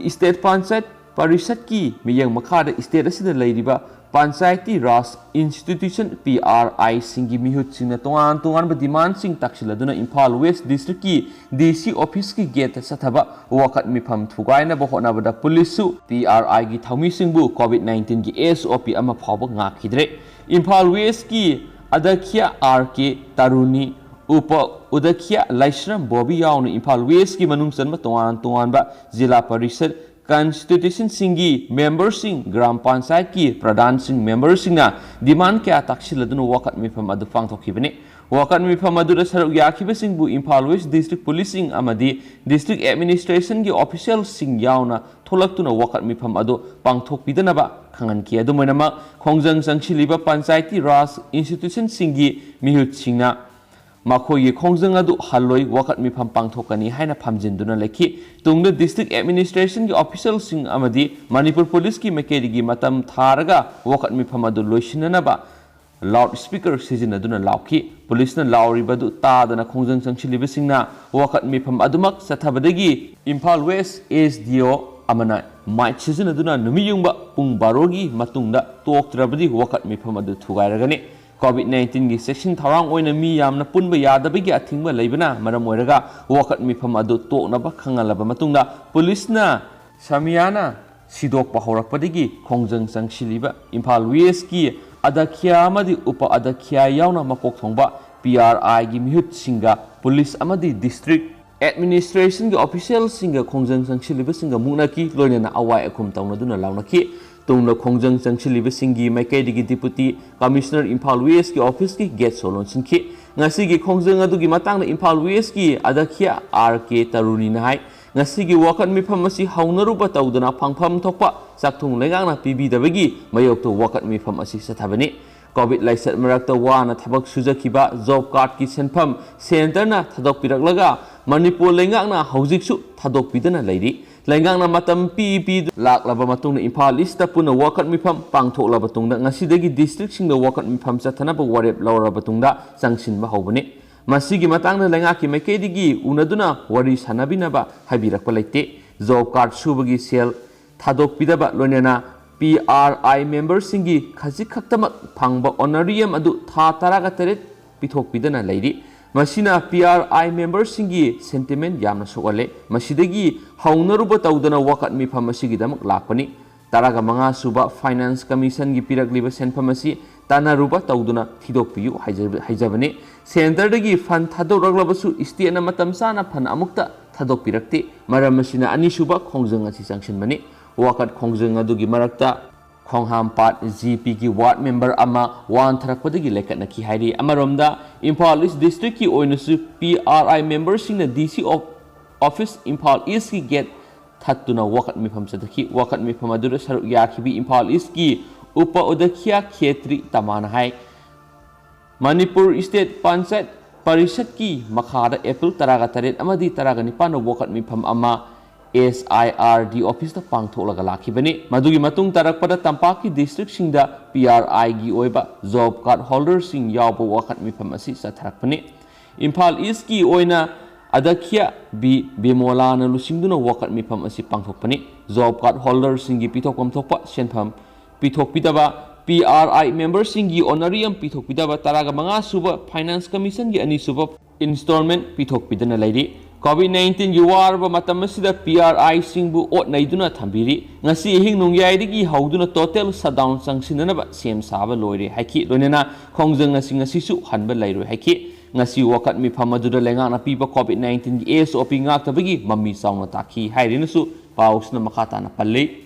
state ꯄꯟꯆꯥꯌꯠ ꯄꯔꯤꯁꯠꯀꯤ ꯃꯤꯠꯌꯦꯡ ꯃꯈꯥꯗ state ꯑꯁꯤꯗ ꯂꯩꯔꯤꯕ ꯄꯟꯆꯥꯌꯇꯤ ꯔꯥꯖ institution P R Iꯁꯤꯡꯒꯤ ꯃꯤꯍꯨꯠꯁꯤꯡꯅ ꯇꯣꯉꯥꯟ ꯇꯣꯉꯥꯟꯕ demandꯁꯤꯡ ꯇꯥꯛꯁꯤꯜꯂꯗꯨꯅ ꯏꯝꯐꯥꯜ West Districtꯀꯤ D C officeꯀꯤ gateꯇ ꯆꯠꯊꯕ ꯋꯥꯀꯠ ꯃꯤꯐꯝ ꯊꯨꯒꯥꯏꯅꯕ ꯍꯣꯠꯅꯕꯗ ꯄꯨꯂꯤꯁꯁꯨ P R Iꯒꯤ ꯊꯧꯃꯤꯁꯤꯡꯕꯨ COVID nineteenꯒꯤ S O P ꯑꯃ ꯐꯥꯎꯕ ꯉꯥꯛꯈꯤꯗ꯭ꯔꯦ꯫ ꯏꯝꯐꯥꯜ Westꯀꯤ ꯑꯗ꯭ꯌꯛꯁ R K ꯇꯔꯨꯅꯤ, ꯎꯄ ꯑꯗ꯭ꯌꯛꯁ ꯂꯥꯏꯁ꯭ꯔꯝ ꯕꯣꯕꯤ ꯌꯥꯎꯅ ꯏꯝꯐꯥꯜ Westꯀꯤ ꯃꯅꯨꯡ ꯆꯟꯕ ꯇꯣꯉꯥꯟ ꯇꯣꯉꯥꯟꯕ ꯖꯤꯂꯥ ꯄꯔꯤꯁꯠ ꯀꯟꯁꯇꯤꯇ꯭ꯌꯨꯁꯟꯁꯤꯡꯒꯤ ꯃꯦꯝꯕꯔꯁꯤꯡ, ꯒ꯭ꯔꯥꯝ ꯄꯟꯆꯥꯌꯠꯀꯤ ꯄ꯭ꯔꯙꯥꯟꯁꯤꯡ, ꯃꯦꯝꯕꯔꯁꯤꯡꯅ ꯗꯤꯃꯥꯟ ꯀꯌꯥ ꯇꯥꯛꯁꯤꯜꯂꯗꯨꯅ ꯋꯥꯀꯠ ꯃꯤꯐꯝ ꯑꯗꯨ ꯄꯥꯡꯊꯣꯛꯈꯤꯕꯅꯤ꯫ ꯋꯥꯀꯠ ꯃꯤꯐꯝ ꯑꯗꯨꯗ ꯁꯔꯨꯛ ꯌꯥꯈꯤꯕꯁꯤꯡꯕꯨ ꯏꯝꯐꯥꯜ ꯋꯦꯁ ꯗꯤꯁꯇ꯭ꯔꯤꯛ ꯄꯨꯂꯤꯁꯁꯤꯡ ꯑꯃꯗꯤ ꯗꯤꯁꯇ꯭ꯔꯤꯛ ꯑꯦꯗꯃꯤꯅꯤꯁꯇ꯭ꯔꯦꯁꯟꯒꯤ ꯑꯣꯐꯤꯁꯤꯌꯦꯜꯁꯤꯡ ꯌꯥꯎꯅ ꯊꯣꯛꯂꯛꯇꯨꯅ ꯋꯥꯀꯠ ꯃꯤꯐꯝ ꯑꯗꯨ ꯄꯥꯡꯊꯣꯛꯄꯤꯗꯅꯕ ꯈꯪꯍꯟꯈꯤ꯫ ꯑꯗꯨꯝ ꯑꯣꯏꯅꯃꯛ, ꯈꯣꯡꯖꯪ ꯆꯪꯁꯤꯜꯂꯤꯕ ꯄꯟꯆꯥꯌꯇꯤ ꯔꯥꯖ ꯏꯟꯁꯇꯤꯇ꯭ꯌꯨꯁꯟꯁꯤꯡꯒꯤ ꯃꯤꯍꯨꯠꯁꯤꯡꯅ ꯃꯈꯣꯏꯒꯤ ꯈꯣꯡꯖꯪ ꯑꯗꯨ ꯍꯜꯂꯣꯏ, ꯋꯥꯀꯠ ꯃꯤꯐꯝ ꯄꯥꯡꯊꯣꯛꯀꯅꯤ ꯍꯥꯏꯅ ꯐꯝꯖꯤꯟꯗꯨꯅ ꯂꯩꯈꯤ꯫ ꯇꯨꯡꯗ ꯗꯤꯁꯇ꯭ꯔꯤꯛ ꯑꯦꯗꯃꯤꯅꯤꯁꯇ꯭ꯔꯦꯁꯟꯒꯤ ꯑꯣꯐꯤꯁꯤꯌꯦꯜꯁꯤꯡ ꯑꯃꯗꯤ ꯃꯅꯤꯄꯨꯔ ꯄꯨꯂꯤꯁꯀꯤ ꯃꯥꯏꯀꯩꯗꯒꯤ ꯃꯇꯝ ꯊꯥꯔꯒ ꯋꯥꯀꯠ ꯃꯤꯐꯝ ꯑꯗꯨ ꯂꯣꯏꯁꯤꯟꯅꯅꯕ ꯂꯥꯎꯗ ꯁ꯭ꯄꯤꯀꯔ ꯁꯤꯖꯤꯟꯅꯗꯨꯅ ꯂꯥꯎꯈꯤ꯫ ꯄꯨꯂꯤꯁꯅ ꯂꯥꯎꯔꯤꯕ ꯑꯗꯨ ꯇꯥꯗꯅ ꯈꯣꯡꯖꯪ ꯆꯪꯁꯤꯜꯂꯤꯕꯁꯤꯡꯅ ꯋꯥꯀꯠ ꯃꯤꯐꯝ ꯑꯗꯨꯃꯛ ꯆꯠꯊꯕꯗꯒꯤ ꯏꯝꯐꯥꯜ ꯋꯦꯁ ꯑꯦꯁ ꯗꯤ ꯑꯣ ꯑꯃꯅ ꯃꯥꯏꯛ ꯁꯤꯖꯤꯟꯅꯗꯨꯅ ꯅꯨꯃꯤꯠ ꯌꯨꯡꯕ ꯄꯨꯡ ꯕꯥꯔꯣꯒꯤ ꯃꯇꯨꯡꯗ ꯇꯣꯛꯇ꯭ꯔꯕꯗꯤ ꯋꯥꯀꯠ ꯃꯤꯐꯝ ꯑꯗꯨ ꯊꯨꯒꯥꯏꯔꯒꯅꯤ꯫ ꯀꯣꯚꯤꯗ ꯅꯥꯏꯟꯇꯤꯟꯒꯤ ꯆꯦꯛꯁꯤꯟ ꯊꯧꯔꯥꯡ ꯑꯣꯏꯅ ꯃꯤ ꯌꯥꯝꯅ ꯄꯨꯟꯕ ꯌꯥꯗꯕꯒꯤ ꯑꯊꯤꯡꯕ ꯂꯩꯕꯅ ꯃꯔꯝ ꯑꯣꯏꯔꯒ ꯋꯥꯀꯠ ꯃꯤꯐꯝ ꯑꯗꯨ ꯇꯣꯛꯅꯕ ꯈꯪꯍꯜꯂꯕ ꯃꯇꯨꯡꯗ ꯄꯨꯂꯤꯁꯅ ꯁꯃꯤꯌꯥꯅ ꯁꯤꯗꯣꯛꯄ ꯍꯧꯔꯛꯄꯗꯒꯤ ꯈꯣꯡꯖꯪ ꯆꯪꯁꯤꯜꯂꯤꯕ ꯏꯝꯐꯥꯜ ꯋꯦꯁꯀꯤ ꯑꯗꯈ꯭ꯌꯥ ꯑꯃꯗꯤ ꯎꯄ ꯑꯗꯈ꯭ꯌꯥ ꯌꯥꯎꯅ ꯃꯀꯣꯛ ꯊꯣꯡꯕ ꯄꯤ ꯑꯥꯔ ꯑꯥꯏꯒꯤ ꯃꯤꯍꯨꯠꯁꯤꯡꯒ ꯄꯨꯂꯤꯁ ꯑꯃꯗꯤ ꯗꯤꯁꯇ꯭ꯔꯤꯛ ꯑꯦꯗꯃꯤꯅꯤꯁꯇ꯭ꯔꯦꯁꯟꯒꯤ ꯑꯣꯐꯤꯁꯤꯌꯦꯜꯁꯤꯡꯒ ꯈꯣꯡꯖꯪ ꯆꯪꯁꯤꯜꯂꯤꯕꯁꯤꯡꯒ ꯃꯨꯛꯅꯈꯤ, ꯂꯣꯏꯅꯅ ꯑꯋꯥꯏ ꯑꯈꯨꯝ ꯇꯧꯅꯗꯨꯅ ꯂꯥꯎꯅꯈꯤ꯫ ꯇꯨꯡꯗ ꯈꯣꯡꯖꯪ ꯆꯪꯁꯤꯜꯂꯤꯕꯁꯤꯡꯒꯤ ꯃꯥꯏꯀꯩꯗꯒꯤ ꯗꯤꯄꯨꯇꯤ ꯀꯃꯤꯁꯅꯔ ꯏꯝꯐꯥꯜ ꯋꯦꯁꯀꯤ ꯑꯣꯐꯤꯁꯀꯤ ꯒꯦꯠꯁꯨ ꯂꯣꯟꯁꯤꯟꯈꯤ꯫ ꯉꯁꯤꯒꯤ ꯈꯣꯡꯖꯪ ꯑꯗꯨꯒꯤ ꯃꯇꯥꯡꯗ ꯏꯝꯐꯥꯜ ꯋꯦꯁꯀꯤ ꯑꯗꯈ꯭ꯌꯥ ꯑꯥꯔ ꯀꯦ ꯇꯔꯨꯅꯤꯅ ꯍꯥꯏ, ꯉꯁꯤꯒꯤ ꯋꯥꯀꯠ ꯃꯤꯐꯝ ꯑꯁꯤ ꯍꯧꯅꯔꯨꯕ ꯇꯧꯗꯅ ꯐꯪꯐꯝ ꯊꯣꯛꯄ ꯆꯥꯛꯊꯨꯡ ꯂꯩꯉꯥꯛꯅ ꯄꯤꯕꯤꯗꯕꯒꯤ ꯃꯥꯌꯣꯛꯇ ꯋꯥꯀꯠ ꯃꯤꯐꯝ ꯑꯁꯤ ꯆꯠꯊꯕꯅꯤ꯫ ꯀꯣꯚꯤꯗ ꯂꯥꯏꯆꯠ ꯃꯔꯛꯇ ꯋꯥꯅ ꯊꯕꯛ ꯁꯨꯖꯈꯤꯕ ꯖꯣꯕ ꯀꯥꯔꯗꯀꯤ ꯁꯦꯟꯐꯝ ꯁꯦꯟꯇꯔꯅ ꯊꯥꯗꯣꯛꯄꯤꯔꯛꯂꯒ ꯃꯅꯤꯄꯨꯔ ꯂꯩꯉꯥꯛꯅ ꯍꯧꯖꯤꯛꯁꯨ ꯊꯥꯗꯣꯛꯄꯤꯗꯅ ꯂꯩꯔꯤ꯫ ꯂꯩꯉꯥꯛꯅ ꯃꯇꯝ ꯄꯤ ꯄꯤ ꯂꯥꯛꯂꯕ ꯃꯇꯨꯡꯗ ꯏꯝꯐꯥꯜ ꯏꯁꯇ ꯄꯨꯟꯅ ꯋꯥꯀꯠ ꯃꯤꯐꯝ ꯄꯥꯡꯊꯣꯛꯂꯕ ꯇꯨꯡꯗ ꯉꯁꯤꯗꯒꯤ ꯗꯤꯁꯇ꯭ꯔꯤꯛꯁꯤꯡꯗ ꯋꯥꯀꯠ ꯃꯤꯐꯝ ꯆꯠꯊꯅꯕ ꯋꯥꯔꯦꯞ ꯂꯧꯔꯕ ꯇꯨꯡꯗ ꯆꯪꯁꯤꯟꯕ ꯍꯧꯕꯅꯤ꯫ ꯃꯁꯤꯒꯤ ꯃꯇꯥꯡꯗ ꯂꯩꯉꯥꯛꯀꯤ ꯃꯥꯏꯀꯩꯗꯒꯤ ꯎꯅꯗꯨꯅ ꯋꯥꯔꯤ ꯁꯥꯟꯅꯕꯤꯅꯕ ꯍꯥꯏꯕꯤꯔꯛꯄ ꯂꯩꯇꯦ꯫ ꯖꯣꯕ ꯀꯥꯔꯗ ꯁꯨꯕꯒꯤ ꯁꯦꯜ ꯊꯥꯗꯣꯛꯄꯤꯗꯕ ꯂꯣꯏꯅꯅ ꯄꯤ ꯑꯥꯔ ꯑꯥꯏ ꯃꯦꯝꯕꯔꯁꯤꯡꯒꯤ ꯈꯖꯤꯛ ꯈꯛꯇꯃꯛ ꯐꯪꯕ ꯑꯣꯅꯔꯤꯌꯝ ꯑꯗꯨ ꯊꯥ ꯇꯔꯥꯒ ꯇꯔꯦꯠ ꯄꯤꯊꯣꯛꯄꯤꯗꯅ ꯂꯩꯔꯤ꯫ ꯃꯁꯤꯅ ꯄꯤ ꯑꯥꯔ ꯑꯥꯏ ꯃꯦꯝꯕꯔꯁꯤꯡꯒꯤ ꯁꯦꯟꯇꯤꯃꯦꯟ ꯌꯥꯝꯅ ꯁꯣꯛꯍꯜꯂꯦ꯫ ꯃꯁꯤꯗꯒꯤ ꯍꯧꯅꯔꯨꯕ ꯇꯧꯗꯅ ꯋꯥꯀꯠ ꯃꯤꯐꯝ ꯑꯁꯤꯒꯤꯗꯃꯛ ꯂꯥꯛꯄꯅꯤ꯫ ꯇꯔꯥꯒ ꯃꯉꯥ ꯁꯨꯕ Finance Commissionꯒꯤ ꯄꯤꯔꯛꯂꯤꯕ ꯁꯦꯟꯐꯝ ꯑꯁꯤ ꯇꯥꯟꯅꯔꯨꯕ ꯇꯧꯗꯨꯅ ꯊꯤꯗꯣꯛꯄꯤꯌꯨ ꯍꯥꯏꯖ-, ꯍꯥꯏꯖꯕꯅꯤ꯫ Centreꯗꯒꯤ fund ꯊꯥꯗꯣꯔꯛꯂꯕꯁꯨ stateꯅ ꯃꯇꯝ ꯆꯥꯅ fund ꯑꯃꯨꯛꯇ ꯊꯥꯗꯣꯛꯄꯤꯔꯛꯇꯦ꯫ ꯃꯔꯝ ꯑꯁꯤꯅ ꯑꯅꯤꯁꯨꯕ ꯈꯣꯡꯖꯪ ꯑꯁꯤ ꯆꯪꯁꯤꯟꯕꯅꯤ꯫ ꯋꯥꯀꯠ ꯈꯣꯡꯖꯪ ꯑꯗꯨꯒꯤ ꯃꯔꯛꯇ ꯈꯣꯡꯍꯥꯝꯄꯥꯠ GPꯒꯤ ward member ꯑꯃ ꯋꯥꯟꯊꯔꯛꯄꯗꯒꯤ ꯂꯩꯈꯠꯅꯈꯤ ꯍꯥꯏꯔꯤ꯫ ꯑꯃꯔꯣꯝꯗ ꯏꯝꯐꯥꯜ East Districtꯀꯤ ꯑꯣꯏꯅꯁꯨ PRI memberꯁꯤꯡꯅ DC of-, office Imphal Eastꯀꯤ gate ꯊꯠꯇꯨꯅ ꯋꯥꯀꯠ ꯃꯤꯐꯝ ꯆꯠꯊꯈꯤ꯫ ꯋꯥꯀꯠ ꯃꯤꯐꯝ ꯑꯗꯨꯗ ꯁꯔꯨꯛ ꯌꯥꯈꯤꯕꯤ ꯏꯝꯐꯥꯜ Eastꯀꯤ ꯎꯄ ꯑꯗ꯭ꯌꯛꯁ ꯈꯦꯇ꯭ꯔꯤ ꯇꯃꯥꯅ ꯍꯥꯏ, ꯃꯅꯤꯄꯨꯔ State ꯄꯟꯆꯥꯌꯠ ꯄꯔꯤꯁꯠꯀꯤ ꯃꯈꯥꯗ April ꯇꯔꯥꯒ ꯇꯔꯦꯠ ꯑꯃꯗꯤ ꯇꯔꯥꯒ ꯅꯤꯄꯥꯟꯗ ꯋꯥꯀꯠ ꯃꯤꯐꯝ ꯑꯃ SIRD officeꯇ ꯄꯥꯡꯊꯣꯛꯂꯒ ꯂꯥꯛꯈꯤꯕꯅꯤ꯫ ꯃꯗꯨꯒꯤ ꯃꯇꯨꯡ ꯇꯥꯔꯛꯄꯗ ꯇꯝꯄꯥꯛꯀꯤ districtꯁꯤꯡꯗ PRIꯒꯤ ꯑꯣꯏꯕ job card holderꯁꯤꯡ ꯌꯥꯎꯕ ꯋꯥꯀꯠ ꯃꯤꯐꯝ ꯑꯁꯤ ꯆꯠꯊꯔꯛꯄꯅꯤ꯫ ꯏꯝꯐꯥꯜ Eastꯀꯤ ꯑꯣꯏꯅ ꯑꯗ꯭ꯌꯛꯁ ꯕꯤ ꯕꯤꯃꯣꯂꯥꯅ ꯂꯨꯆꯤꯡꯗꯨꯅ ꯋꯥꯀꯠ ꯃꯤꯐꯝ ꯑꯁꯤ ꯄꯥꯡꯊꯣꯛꯄꯅꯤ꯫ Job card holderꯁꯤꯡꯒꯤ ꯄꯤꯊꯣꯛꯐꯝ ꯊꯣꯛꯄ ꯁꯦꯟꯐꯝ ꯄꯤꯊꯣꯛꯄꯤꯗꯕ, PRI memberꯁꯤꯡꯒꯤ honorarium ꯄꯤꯊꯣꯛꯄꯤꯗꯕ, ꯇꯔꯥꯒ ꯃꯉꯥ ꯁꯨꯕ Finance Commissionꯒꯤ ꯑꯅꯤꯁꯨꯕ installment ꯄꯤꯊꯣꯛꯄꯤꯗꯅ ꯂꯩꯔꯤ꯫ COVID nineteenꯒꯤ ꯋꯥꯔꯕ ꯃꯇꯝ ꯑꯁꯤꯗ PRIꯁꯤꯡꯕꯨ ꯑꯣꯠ ꯅꯩꯗꯨꯅ ꯊꯝꯕꯤꯔꯤ꯫ ꯉꯁꯤ ꯑꯍꯤꯡ ꯅꯣꯡꯌꯥꯏꯗꯒꯤ ꯍꯧꯗꯨꯅ total shutdown ꯆꯪꯁꯤꯟꯅꯅꯕ ꯁꯦꯝ ꯁꯥꯕ ꯂꯣꯏꯔꯦ ꯍꯥꯏꯈꯤ꯫ ꯂꯣꯏꯅꯅ ꯈꯣꯡꯖꯪ ꯑꯁꯤ ꯉꯁꯤꯁꯨ ꯍꯟꯕ ꯂꯩꯔꯣꯏ ꯍꯥꯏꯈꯤ꯫ ꯉꯁꯤ ꯋꯥꯀꯠ ꯃꯤꯐꯝ ꯑꯗꯨꯗ ꯂꯩꯉꯥꯛꯅ ꯄꯤꯕ COVID nineteenꯒꯤ SOP ꯉꯥꯛꯇꯕꯒꯤ ꯃꯃꯤ ꯆꯥꯎꯅ ꯇꯥꯈꯤ ꯍꯥꯏꯔꯤꯅꯁꯨ ꯄꯥꯎꯁꯤꯅ ꯃꯈꯥ ꯇꯥꯅ ꯄꯜꯂꯤ꯫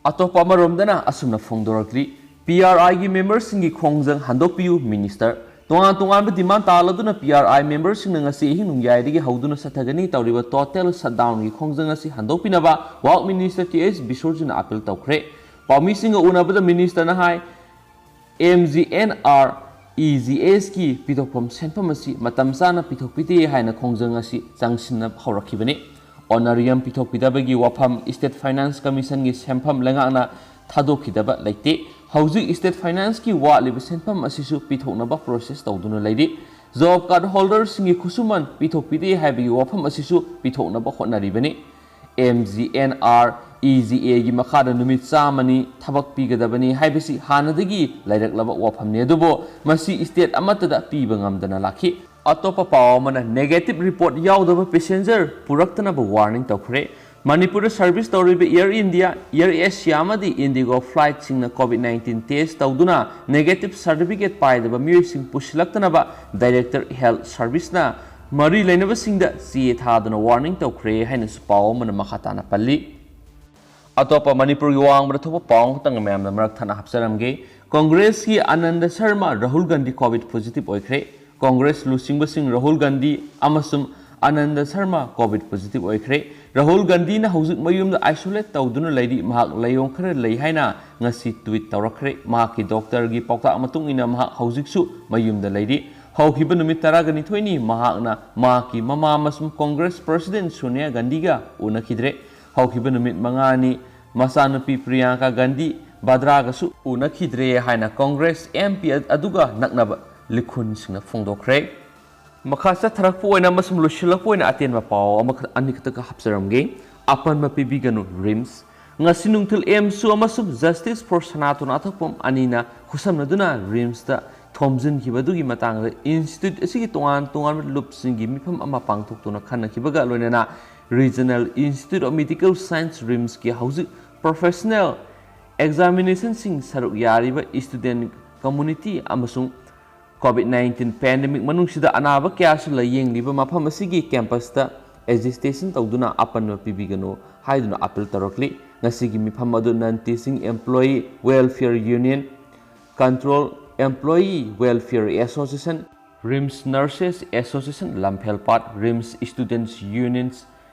ꯑꯇꯣꯞꯄ ꯑꯃꯔꯣꯝꯗꯅ ꯑꯁꯨꯝꯅ ꯐꯣꯡꯗꯣꯔꯛꯂꯤ, PRIꯒꯤ memberꯁꯤꯡꯒꯤ ꯈꯣꯡꯖꯪ ꯍꯟꯗꯣꯛꯄꯤꯌꯨ, minister꯫ ꯇꯣꯉꯥꯟ ꯇꯣꯉꯥꯟꯕ demand ꯇꯥꯜꯂꯗꯨꯅ PRI memberꯁꯤꯡꯅ ꯉꯁꯤ ꯑꯍꯤꯡ ꯅꯣꯡꯌꯥꯏꯗꯒꯤ ꯍꯧꯗꯨꯅ ꯆꯠꯊꯒꯅꯤ ꯇꯧꯔꯤꯕ total shutdownꯒꯤ ꯈꯣꯡꯖꯪ ꯑꯁꯤ ꯍꯟꯗꯣꯛꯄꯤꯅꯕ Work Minister ꯇꯤ ꯑꯩꯆ ꯕꯤꯁꯣꯔꯖꯤꯅ appeal ꯇꯧꯈ꯭ꯔꯦ꯫ ꯄꯥꯎꯃꯤꯁꯤꯡꯒ ꯎꯅꯕꯗ ministerꯅ ꯍꯥꯏ, MGNREGSꯀꯤ ꯄꯤꯊꯣꯛꯐꯝ ꯁꯦꯟꯐꯝ ꯑꯁꯤ ꯃꯇꯝ ꯆꯥꯅ ꯄꯤꯊꯣꯛꯄꯤꯗꯦ ꯍꯥꯏꯅ ꯈꯣꯡꯖꯪ ꯑꯁꯤ ꯆꯪꯁꯤꯟꯅꯕ ꯍꯧꯔꯛꯈꯤꯕꯅꯤ꯫ Honorarium ꯄꯤꯊꯣꯛꯄꯤꯗꯕꯒꯤ ꯋꯥꯐꯝ, State Finance Commissionꯒꯤ ꯁꯦꯟꯐꯝ ꯂꯩꯉꯥꯛꯅ ꯊꯥꯗꯣꯛꯈꯤꯗꯕ ꯂꯩꯇꯦ꯫ ꯍꯧꯖꯤꯛ State Financeꯀꯤ ꯋꯥꯠꯂꯤꯕ ꯁꯦꯟꯐꯝ ꯑꯁꯤꯁꯨ ꯄꯤꯊꯣꯛꯅꯕ process ꯇꯧꯗꯨꯅ ꯂꯩꯔꯤ꯫ Job card holderꯁꯤꯡꯒꯤ ꯈꯨꯠꯁꯨꯃꯟ ꯄꯤꯊꯣꯛꯄꯤꯗꯦ ꯍꯥꯏꯕꯒꯤ ꯋꯥꯐꯝ ꯑꯁꯤꯁꯨ ꯄꯤꯊꯣꯛꯅꯕ ꯍꯣꯠꯅꯔꯤꯕꯅꯤ꯫ MGNREGAꯒꯤ ꯃꯈꯥꯗ ꯅꯨꯃꯤꯠ ꯆꯥꯝꯃꯅꯤ ꯊꯕꯛ ꯄꯤꯒꯗꯕꯅꯤ ꯍꯥꯏꯕꯁꯤ ꯍꯥꯟꯅꯗꯒꯤ ꯂꯩꯔꯛꯂꯕ ꯋꯥꯐꯝꯅꯤ, ꯑꯗꯨꯕꯨ ꯃꯁꯤ state ꯑꯃꯠꯇꯗ ꯄꯤꯕ ꯉꯝꯗꯅ ꯂꯥꯛꯈꯤ꯫ ꯑꯇꯣꯞꯄ ꯄꯥꯎ ꯑꯃꯅ, negative report ꯌꯥꯎꯗꯕ passenger ꯄꯨꯔꯛꯇꯅꯕ warning ꯇꯧꯈ꯭ꯔꯦ꯫ ꯃꯅꯤꯄꯨꯔꯗ ꯁꯔꯚꯤꯁ ꯇꯧꯔꯤꯕ Air India, Air Asia ꯑꯃꯗꯤ IndiGo flightꯁꯤꯡꯅ COVID nineteen test ꯇꯧꯗꯨꯅ negative certificate ꯄꯥꯏꯗꯕ ꯃꯤꯑꯣꯏꯁꯤꯡ ꯄꯨꯁꯤꯜꯂꯛꯇꯅꯕ Director Health Serviceꯅ ꯃꯔꯤ ꯂꯩꯅꯕꯁꯤꯡꯗ ꯆꯦ ꯊꯥꯗꯨꯅ warning ꯇꯧꯈ꯭ꯔꯦ ꯍꯥꯏꯅꯁꯨ ꯄꯥꯎ ꯑꯃꯅ ꯃꯈꯥ ꯇꯥꯅ ꯄꯜꯂꯤ꯫ ꯑꯇꯣꯞꯄ ꯃꯅꯤꯄꯨꯔꯒꯤ ꯋꯥꯡꯃꯗ ꯊꯣꯛꯄ ꯄꯥꯎ ꯑꯃꯈꯛꯇꯪ ꯃꯌꯥꯝꯗ ꯃꯔꯛ ꯊꯠꯅ ꯍꯥꯞꯆꯔꯝꯒꯦ꯫ ꯀꯣꯡꯒ꯭ꯔꯦꯁꯀꯤ ꯑꯅꯟꯗ ꯁꯔꯃ ꯔꯥꯍꯨꯜ ꯒꯥꯟꯙꯤ COVID positive ꯑꯣꯏꯈ꯭ꯔꯦ꯫ ꯀꯣꯡꯒ꯭ꯔꯦꯁ ꯂꯨꯆꯤꯡꯕꯁꯤꯡ ꯔꯥꯍꯨꯜ ꯒꯥꯟꯙꯤ ꯑꯃꯁꯨꯡ ꯑꯅꯟꯗ ꯁꯔꯃ COVID positive ꯑꯣꯏꯈ꯭ꯔꯦ꯫ ꯔꯥꯍꯨꯜ ꯒꯥꯟꯙꯤꯅ ꯍꯧꯖꯤꯛ ꯃꯌꯨꯝꯗ isolate ꯇꯧꯗꯨꯅ ꯂꯩꯔꯤ꯫ ꯃꯍꯥꯛ ꯂꯥꯏꯑꯣꯡ ꯈꯔ ꯂꯩ ꯍꯥꯏꯅ ꯉꯁꯤ tweet ꯇꯧꯔꯛꯈ꯭ꯔꯦ꯫ ꯃꯍꯥꯛꯀꯤ ꯗꯣꯛꯇꯔꯒꯤ ꯄꯥꯎꯇꯥꯛ ꯃꯇꯨꯡ ꯏꯟꯅ ꯃꯍꯥꯛ ꯍꯧꯖꯤꯛꯁꯨ ꯃꯌꯨꯝꯗ ꯂꯩꯔꯤ꯫ ꯍꯧꯈꯤꯕ ꯅꯨꯃꯤꯠ ꯇꯔꯥꯅꯤꯊꯣꯏꯅꯤ ꯃꯍꯥꯛꯅ ꯃꯍꯥꯛꯀꯤ ꯃꯃꯥ ꯑꯃꯁꯨꯡ ꯀꯣꯡꯒ꯭ꯔꯦꯁ president ꯁꯣꯅꯤꯌꯥ ꯒꯥꯟꯙꯤꯒ ꯎꯅꯈꯤꯗ꯭ꯔꯦ꯫ ꯍꯧꯈꯤꯕ ꯅꯨꯃꯤꯠ ꯃꯉꯥꯅꯤ ꯃꯆꯥꯅꯨꯄꯤ ꯄ꯭ꯔꯤꯌꯥꯡꯀꯥ ꯒꯥꯟꯙꯤ ꯚꯗ꯭ꯔꯥꯒꯁꯨ ꯎꯅꯈꯤꯗ꯭ꯔꯦ ꯍꯥꯏꯅ ꯀꯣꯡꯒ꯭ꯔꯦꯁ MP ꯑꯗꯨꯒ ꯅꯛꯅꯕ ꯂꯤꯈꯨꯟꯁꯤꯡꯅ ꯐꯣꯡꯗꯣꯛꯈ꯭ꯔꯦ꯫ ꯃꯈꯥ ꯆꯠꯊꯔꯛꯄ ꯑꯣꯏꯅ ꯑꯃꯁꯨꯡ ꯂꯣꯏꯁꯤꯜꯂꯛꯄ ꯑꯣꯏꯅ ꯑꯇꯦꯟꯕ ꯄꯥꯎ ꯑꯃꯈꯛ, ꯑꯅꯤꯈꯛꯇꯒ ꯍꯥꯞꯆꯔꯝꯒꯦ꯫ ꯑꯄꯟꯕ ꯄꯤꯕꯤꯒꯅꯨ, RIMS꯫ ꯉꯁꯤ ꯅꯨꯡꯊꯤꯜ AMSU ꯑꯃꯁꯨꯡ Justice for ꯁꯅꯥꯇꯣꯟ ꯑꯊꯣꯛꯄꯝ ꯑꯅꯤꯅ ꯈꯨꯠꯁꯝꯅꯗꯨꯅ RIMSꯇ ꯊꯣꯝꯖꯤꯟꯈꯤꯕꯗꯨꯒꯤ ꯃꯇꯥꯡꯗ institute ꯑꯁꯤꯒꯤ ꯇꯣꯉꯥꯟ ꯇꯣꯉꯥꯟꯕ ꯂꯨꯞꯁꯤꯡꯒꯤ ꯃꯤꯐꯝ ꯑꯃ ꯄꯥꯡꯊꯣꯛꯇꯨꯅ ꯈꯟꯅꯈꯤꯕꯒ ꯂꯣꯏꯅꯅ Regional Institute of Medical Science, RIMSꯀꯤ ꯍꯧꯖꯤꯛ professional examinationꯁꯤꯡ ꯁꯔꯨꯛ ꯌꯥꯔꯤꯕ student community ꯑꯃꯁꯨꯡ COVID nineteen pandemic ꯃꯅꯨꯡꯁꯤꯗ ꯑꯅꯥꯕ ꯀꯌꯥꯁꯨ ꯂꯥꯌꯦꯡꯂꯤꯕ ꯃꯐꯝ ꯑꯁꯤꯒꯤ campusꯇ agitation ꯇꯧꯗꯨꯅ ꯑꯄꯟꯕ ꯄꯤꯕꯤꯒꯅꯨ ꯍꯥꯏꯗꯨꯅ appeal ꯇꯧꯔꯛꯂꯤ꯫ ꯉꯁꯤꯒꯤ ꯃꯤꯐꯝ ꯑꯗꯨ Non Teaching Employee Welfare Union, Control Employee Welfare Association, RIMS Nurses Association ꯂꯝꯐꯦꯜꯄꯥꯠ, RIMS Students Unions,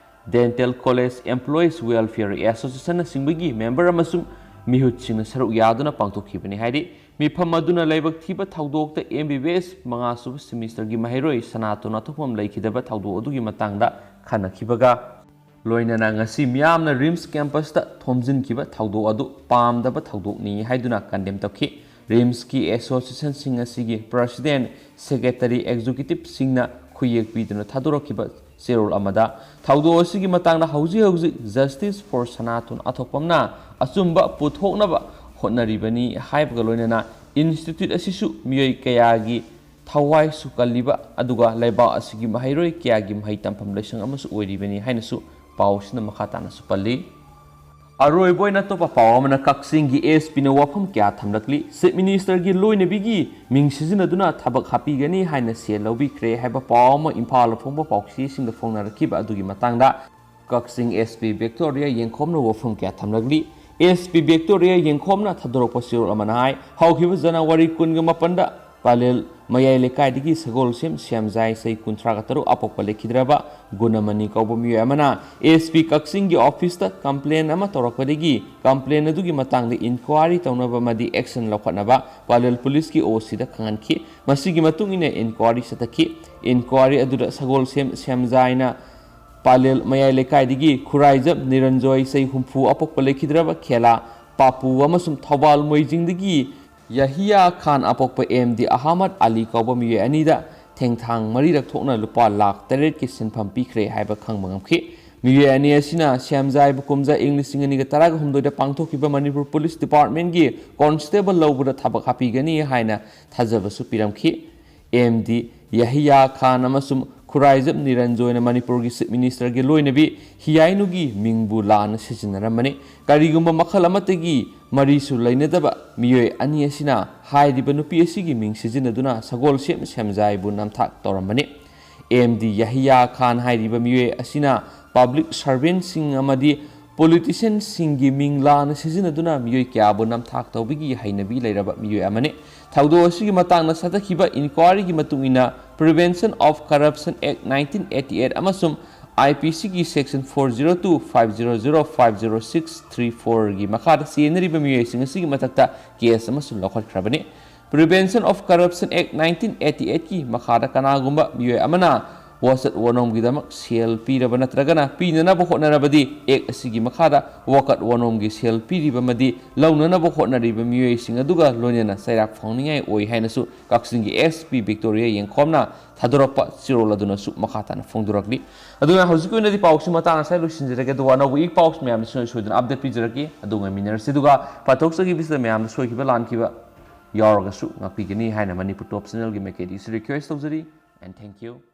Dental College Employees Welfare Associationꯅꯆꯤꯡꯕꯒꯤ member ꯑꯃꯁꯨꯡ ꯃꯤꯍꯨꯠꯁꯤꯡꯅ ꯁꯔꯨꯛ ꯌꯥꯗꯨꯅ ꯄꯥꯡꯊꯣꯛꯈꯤꯕꯅꯤ ꯍꯥꯏꯔꯤ꯫ ꯃꯤꯐꯝ ꯑꯗꯨꯅ ꯂꯥꯏꯕꯛ ꯊꯤꯕ ꯊꯧꯗꯣꯛꯇ MBBS ꯃꯉꯥꯁꯨꯕ semesterꯒꯤ ꯃꯍꯩꯔꯣꯏ ꯁꯅꯥꯇꯣꯟ ꯑꯊꯣꯛꯄꯝ ꯂꯩꯈꯤꯗꯕ ꯊꯧꯗꯣꯛ ꯑꯗꯨꯒꯤ ꯃꯇꯥꯡꯗ ꯈꯟꯅꯈꯤꯕꯒ ꯂꯣꯏꯅꯅ ꯉꯁꯤ ꯃꯤꯌꯥꯝꯅ RIMS campusꯇ ꯊꯣꯝꯖꯤꯟꯈꯤꯕ ꯊꯧꯗꯣꯛ ꯑꯗꯨ ꯄꯥꯝꯗꯕ ꯊꯧꯗꯣꯛꯅꯤ ꯍꯥꯏꯗꯨꯅ condemn ꯇꯧꯈꯤ꯫ RIMSꯀꯤ associationꯁꯤꯡ ꯑꯁꯤꯒꯤ president, secretary, executiveꯁꯤꯡꯅ ꯈꯨꯌꯦꯛ ꯄꯤꯗꯨꯅ ꯊꯥꯗꯣꯔꯛꯈꯤꯕ ꯆꯦꯔꯣꯜ ꯑꯃꯗ ꯊꯧꯗꯣꯛ ꯑꯁꯤꯒꯤ ꯃꯇꯥꯡꯗ ꯍꯧꯖꯤꯛ ꯍꯧꯖꯤꯛ Justice for ꯁꯅꯥꯇꯣꯟ ꯑꯊꯣꯛꯄꯝꯅ ꯑꯆꯨꯝꯕ ꯄꯨꯊꯣꯛꯅꯕ ꯍꯣꯠꯅꯔꯤꯕꯅꯤ ꯍꯥꯏꯕꯒ ꯂꯣꯏꯅꯅ institute ꯑꯁꯤꯁꯨ ꯃꯤꯑꯣꯏ ꯀꯌꯥꯒꯤ ꯊꯋꯥꯏꯁꯨ ꯀꯜꯂꯤꯕ ꯑꯗꯨꯒ ꯂꯩꯕꯥꯛ ꯑꯁꯤꯒꯤ ꯃꯍꯩꯔꯣꯏ ꯀꯌꯥꯒꯤ ꯃꯍꯩ ꯇꯝꯐꯝ ꯂꯩꯁꯪ ꯑꯃꯁꯨ ꯑꯣꯏꯔꯤꯕꯅꯤ ꯍꯥꯏꯅꯁꯨ ꯄꯥꯎꯁꯤꯅ ꯃꯈꯥ ꯇꯥꯅꯁꯨ ꯄꯜꯂꯤ꯫ ꯑꯔꯣꯏꯕ ꯑꯣꯏꯅ ꯑꯇꯣꯞꯄ ꯄꯥꯎ ꯑꯃꯅ ꯀꯛꯆꯤꯡꯒꯤ ꯑꯦꯁ ꯄꯤꯅ ꯋꯥꯐꯝ ꯀꯌꯥ ꯊꯝꯂꯛꯂꯤ꯫ ꯆꯤꯐ ꯃꯤꯅꯤꯁꯇꯔꯒꯤ ꯂꯣꯏꯅꯕꯤꯒꯤ ꯃꯤꯡ ꯁꯤꯖꯤꯟꯅꯗꯨꯅ ꯊꯕꯛ ꯍꯥꯞꯄꯤꯒꯅꯤ ꯍꯥꯏꯅ ꯁꯦꯜ ꯂꯧꯕꯤꯈ꯭ꯔꯦ ꯍꯥꯏꯕ ꯄꯥꯎ ꯑꯃ ꯏꯝꯐꯥꯜꯗ ꯐꯣꯡꯕ ꯄꯥꯎꯆꯦꯁꯤꯡꯗ ꯐꯣꯡꯅꯔꯛꯈꯤꯕ ꯑꯗꯨꯒꯤ ꯃꯇꯥꯡꯗ ꯀꯛꯆꯤꯡ ꯑꯦꯁ ꯄꯤ ꯕꯤꯛꯇꯣꯔꯤꯌꯥ ꯌꯦꯡꯈꯣꯝꯅ ꯋꯥꯐꯝ ꯀꯌꯥ ꯊꯝꯂꯛꯂꯤ꯫ ꯑꯦꯁ ꯄꯤ ꯕꯤꯛꯇꯣꯔꯤꯌꯥ ꯌꯦꯡꯈꯣꯝꯅ ꯊꯥꯗꯣꯔꯛꯄ ꯆꯦꯔꯣꯜ ꯑꯃꯅ ꯍꯥꯏ, ꯍꯧꯈꯤꯕ ꯖꯅꯋꯥꯔꯤ ꯀꯨꯟꯒ ꯃꯥꯄꯟꯗ ꯄꯥꯂꯦꯜ ꯃꯌꯥꯏ ꯂꯩꯀꯥꯏꯗꯒꯤ ꯁꯒꯣꯜꯁꯦꯝ ꯁ꯭ꯌꯥꯝꯖꯥꯏ ꯆꯍꯤ ꯀꯨꯟꯊ꯭ꯔꯥꯒ ꯇꯔꯨꯛ ꯑꯄꯣꯛꯄ ꯂꯩꯈꯤꯗ꯭ꯔꯕ ꯒꯨꯅꯃꯅꯤ ꯀꯧꯕ ꯃꯤꯑꯣꯏ ꯑꯃꯅ ꯑꯦꯁ ꯄꯤ ꯀꯛꯆꯤꯡꯒꯤ ꯑꯣꯐꯤꯁꯇ ꯀꯝꯄ꯭ꯂꯦꯟ ꯑꯃ ꯇꯧꯔꯛꯄꯗꯒꯤ ꯀꯝꯄ꯭ꯂꯦꯟ ꯑꯗꯨꯒꯤ ꯃꯇꯥꯡꯗ ꯏꯟꯀ꯭ꯋꯥꯔꯤ ꯇꯧꯅꯕ ꯑꯃꯗꯤ ꯑꯦꯛꯁꯟ ꯂꯧꯈꯠꯅꯕ ꯄꯥꯂꯦꯜ ꯄꯨꯂꯤꯁꯀꯤ ꯑꯣ ꯁꯤꯗ ꯈꯪꯍꯟꯈꯤ꯫ ꯃꯁꯤꯒꯤ ꯃꯇꯨꯡ ꯏꯟꯅ ꯏꯟꯀ꯭ꯋꯥꯔꯤ ꯆꯠꯊꯈꯤ꯫ ꯏꯟꯀ꯭ꯋꯥꯔꯤ ꯑꯗꯨꯗ ꯁꯒꯣꯜꯁꯦꯝ ꯁ꯭ꯌꯥꯝꯖꯥꯏꯅ ꯄꯥꯂꯦꯜ ꯃꯌꯥꯏ ꯂꯩꯀꯥꯏꯗꯒꯤ ꯈꯨꯔꯥꯏꯖꯝ ꯅꯤꯔꯟꯖꯣꯏ ꯆꯍꯤ ꯍꯨꯝꯐꯨ ꯑꯄꯣꯛꯄ ꯂꯩꯈꯤꯗ꯭ꯔꯕ ꯈꯦꯂꯥ ꯄꯥꯄꯨ ꯑꯃꯁꯨꯡ ꯊꯧꯕꯥꯜ ꯃꯣꯏꯖꯤꯡꯗꯒꯤ ꯌꯥꯍꯤꯌꯥ ꯈꯥꯟ ꯑꯄꯣꯛꯄ ꯑꯦꯝ ꯗꯤ ꯑꯍꯃꯗ ꯑꯂꯤ ꯀꯧꯕ ꯃꯤꯑꯣꯏ ꯑꯅꯤꯗ ꯊꯦꯡꯊꯥꯡ ꯃꯔꯤꯔꯛ ꯊꯣꯛꯅ ꯂꯨꯄꯥ ꯂꯥꯈ ꯇꯔꯦꯠꯀꯤ ꯁꯦꯟꯐꯝ ꯄꯤꯈ꯭ꯔꯦ ꯍꯥꯏꯕ ꯈꯪꯕ ꯉꯝꯈꯤ꯫ ꯃꯤꯑꯣꯏ ꯑꯅꯤ ꯑꯁꯤꯅ ꯁ꯭ꯌꯥꯝꯖꯥꯏꯕꯨ ꯀꯨꯝꯖꯥ ꯏꯪ ꯂꯤꯁꯤꯡ ꯑꯅꯤꯒ ꯇꯔꯥꯒ ꯍꯨꯝꯗꯣꯏꯗ ꯄꯥꯡꯊꯣꯛꯈꯤꯕ ꯃꯅꯤꯄꯨꯔ ꯄꯨꯂꯤꯁ ꯗꯤꯄꯥꯔꯠꯃꯦꯟꯒꯤ ꯀꯣꯟꯁꯇꯦꯕꯜ ꯂꯧꯕꯗ ꯊꯕꯛ ꯍꯥꯞꯄꯤꯒꯅꯤ ꯍꯥꯏꯅ ꯊꯥꯖꯕꯁꯨ ꯄꯤꯔꯝꯈꯤ꯫ ꯑꯦꯝ ꯗꯤ ꯌꯥꯍꯤꯌꯥ ꯈꯥꯟ ꯑꯃꯁꯨꯡ ꯈꯨꯔꯥꯏꯖꯝ ꯅꯤꯔꯟꯖꯣꯏꯅ ꯃꯅꯤꯄꯨꯔꯒꯤ ꯆꯤꯐ ꯃꯤꯅꯤꯁꯇꯔꯒꯤ ꯂꯣꯏꯅꯕꯤ ꯍꯤꯌꯥꯏꯅꯨꯒꯤ ꯃꯤꯡꯕꯨ ꯂꯥꯟꯅ ꯁꯤꯖꯤꯟꯅꯔꯝꯕꯅꯤ꯫ ꯀꯔꯤꯒꯨꯝꯕ ꯃꯈꯜ ꯑꯃꯠꯇꯒꯤ ꯃꯔꯤꯁꯨ ꯂꯩꯅꯗꯕ ꯃꯤꯑꯣꯏ ꯑꯅꯤ ꯑꯁꯤꯅ ꯍꯥꯏꯔꯤꯕ ꯅꯨꯄꯤ ꯑꯁꯤꯒꯤ ꯃꯤꯡ ꯁꯤꯖꯤꯟꯅꯗꯨꯅ ꯁꯒꯣꯜꯁꯦꯝ ꯁꯦꯝꯖꯥꯏꯕꯨ ꯅꯝꯊꯥꯛ ꯇꯧꯔꯝꯕꯅꯤ꯫ ꯑꯦꯝ ꯗꯤ ꯌꯥꯍꯤꯌꯥ ꯈꯥꯟ ꯍꯥꯏꯔꯤꯕ ꯃꯤꯑꯣꯏ ꯑꯁꯤꯅ ꯄꯕ꯭ꯂꯤꯛ ꯁꯔꯚꯦꯟꯁꯤꯡ ꯑꯃꯗꯤ ꯄꯣꯂꯤꯇꯤꯁꯤꯌꯟꯁꯤꯡꯒꯤ ꯃꯤꯡ ꯂꯥꯟꯅ ꯁꯤꯖꯤꯟꯅꯗꯨꯅ ꯃꯤꯑꯣꯏ ꯀꯌꯥꯕꯨ ꯅꯝꯊꯥꯛ ꯇꯧꯕꯒꯤ ꯍꯩꯅꯕꯤ ꯂꯩꯔꯕ ꯃꯤꯑꯣꯏ ꯑꯃꯅꯤ꯫ ꯊꯧꯗꯣꯛ ꯑꯁꯤꯒꯤ ꯃꯇꯥꯡꯗ ꯆꯠꯊꯈꯤꯕ ꯏꯟꯀ꯭ꯋꯥꯔꯤꯒꯤ ꯃꯇꯨꯡ ꯏꯟꯅ Prevention of Corruption Act nineteen eighty eight ꯑꯃꯁꯨꯡ ꯑꯥꯏ ꯄꯤ ꯁꯤꯒꯤ section four zero two, five zero zero, five zero six, three four ꯒꯤ ꯃꯈꯥꯗ ꯆꯦꯟꯅꯔꯤꯕ ꯃꯤꯑꯣꯏꯁꯤꯡ ꯑꯁꯤꯒꯤ ꯃꯊꯛꯇ ꯀꯦꯁ ꯑꯃꯁꯨ ꯂꯧꯈꯠꯈ꯭ꯔꯕꯅꯤ꯫ Prevention of Corruption Act nineteen eighty eight ꯀꯤ ꯃꯈꯥꯗ ꯀꯅꯥꯒꯨꯝꯕ ꯃꯤꯑꯣꯏ ꯑꯃꯅ ꯋꯥꯆꯠ ꯋꯥꯅꯣꯝꯒꯤꯗꯃꯛ ꯁꯦꯜ ꯄꯤꯔꯕ ꯅꯠꯇ꯭ꯔꯒꯅ ꯄꯤꯅꯅꯕ ꯍꯣꯠꯅꯔꯕꯗꯤ, ꯑꯦꯛ ꯑꯁꯤꯒꯤ ꯃꯈꯥꯗ ꯋꯥꯀꯠ ꯋꯥꯅꯣꯝꯒꯤ ꯁꯦꯜ ꯄꯤꯔꯤꯕ ꯑꯃꯗꯤ ꯂꯧꯅꯅꯕ ꯍꯣꯠꯅꯔꯤꯕ ꯃꯤꯑꯣꯏꯁꯤꯡ ꯑꯗꯨꯒ ꯂꯣꯏꯅꯅ ꯆꯩꯔꯥꯛ ꯐꯪꯅꯤꯡꯉꯥꯏ ꯑꯣꯏ ꯍꯥꯏꯅꯁꯨ ꯀꯛꯆꯤꯡꯒꯤ ꯑꯦꯁ ꯄꯤ ꯕꯤꯛꯇꯣꯔꯤꯌꯥ ꯌꯦꯡꯈꯣꯝꯅ ꯊꯥꯗꯣꯔꯛꯄ ꯆꯦꯔꯣꯜ ꯑꯗꯨꯅꯁꯨ ꯃꯈꯥ ꯇꯥꯅ ꯐꯣꯡꯗꯣꯔꯛꯂꯤ꯫ ꯑꯗꯨꯅ ꯍꯧꯖꯤꯛꯀꯤ ꯑꯣꯏꯅꯗꯤ ꯄꯥꯎꯁꯤ ꯃꯇꯥꯡ ꯑꯁꯤꯗ ꯂꯣꯏꯁꯤꯟꯖꯔꯒꯦ, ꯑꯗꯨꯒ ꯑꯅꯧꯕ ꯏ ꯄꯥꯎꯁꯤ ꯃꯌꯥꯝꯗ ꯁꯣꯏ ꯁꯣꯏꯗꯅ ꯑꯞꯗꯦꯠ ꯄꯤꯖꯔꯛꯀꯦ꯫ ꯑꯗꯨ ꯉꯥꯏꯃꯤꯟꯅꯔꯁꯤ, ꯑꯗꯨꯒ ꯄꯥꯊꯣꯛꯆꯈꯤꯕꯁꯤꯗ ꯃꯌꯥꯝꯅ ꯁꯣꯏꯈꯤꯕ ꯂꯥꯟꯈꯤꯕ ꯌꯥꯎꯔꯒꯁꯨ ꯉꯥꯛꯄꯤꯒꯅꯤ ꯍꯥꯏꯅ ꯃꯅꯤꯄꯨꯔ ꯇꯣꯞ ꯆꯦꯅꯦꯜꯒꯤ ꯃꯥꯏꯀꯩꯗꯒꯤꯁꯨ ꯔꯤꯀ꯭ꯋꯦꯁ ꯇꯧꯖꯔꯤ꯫ And thank you.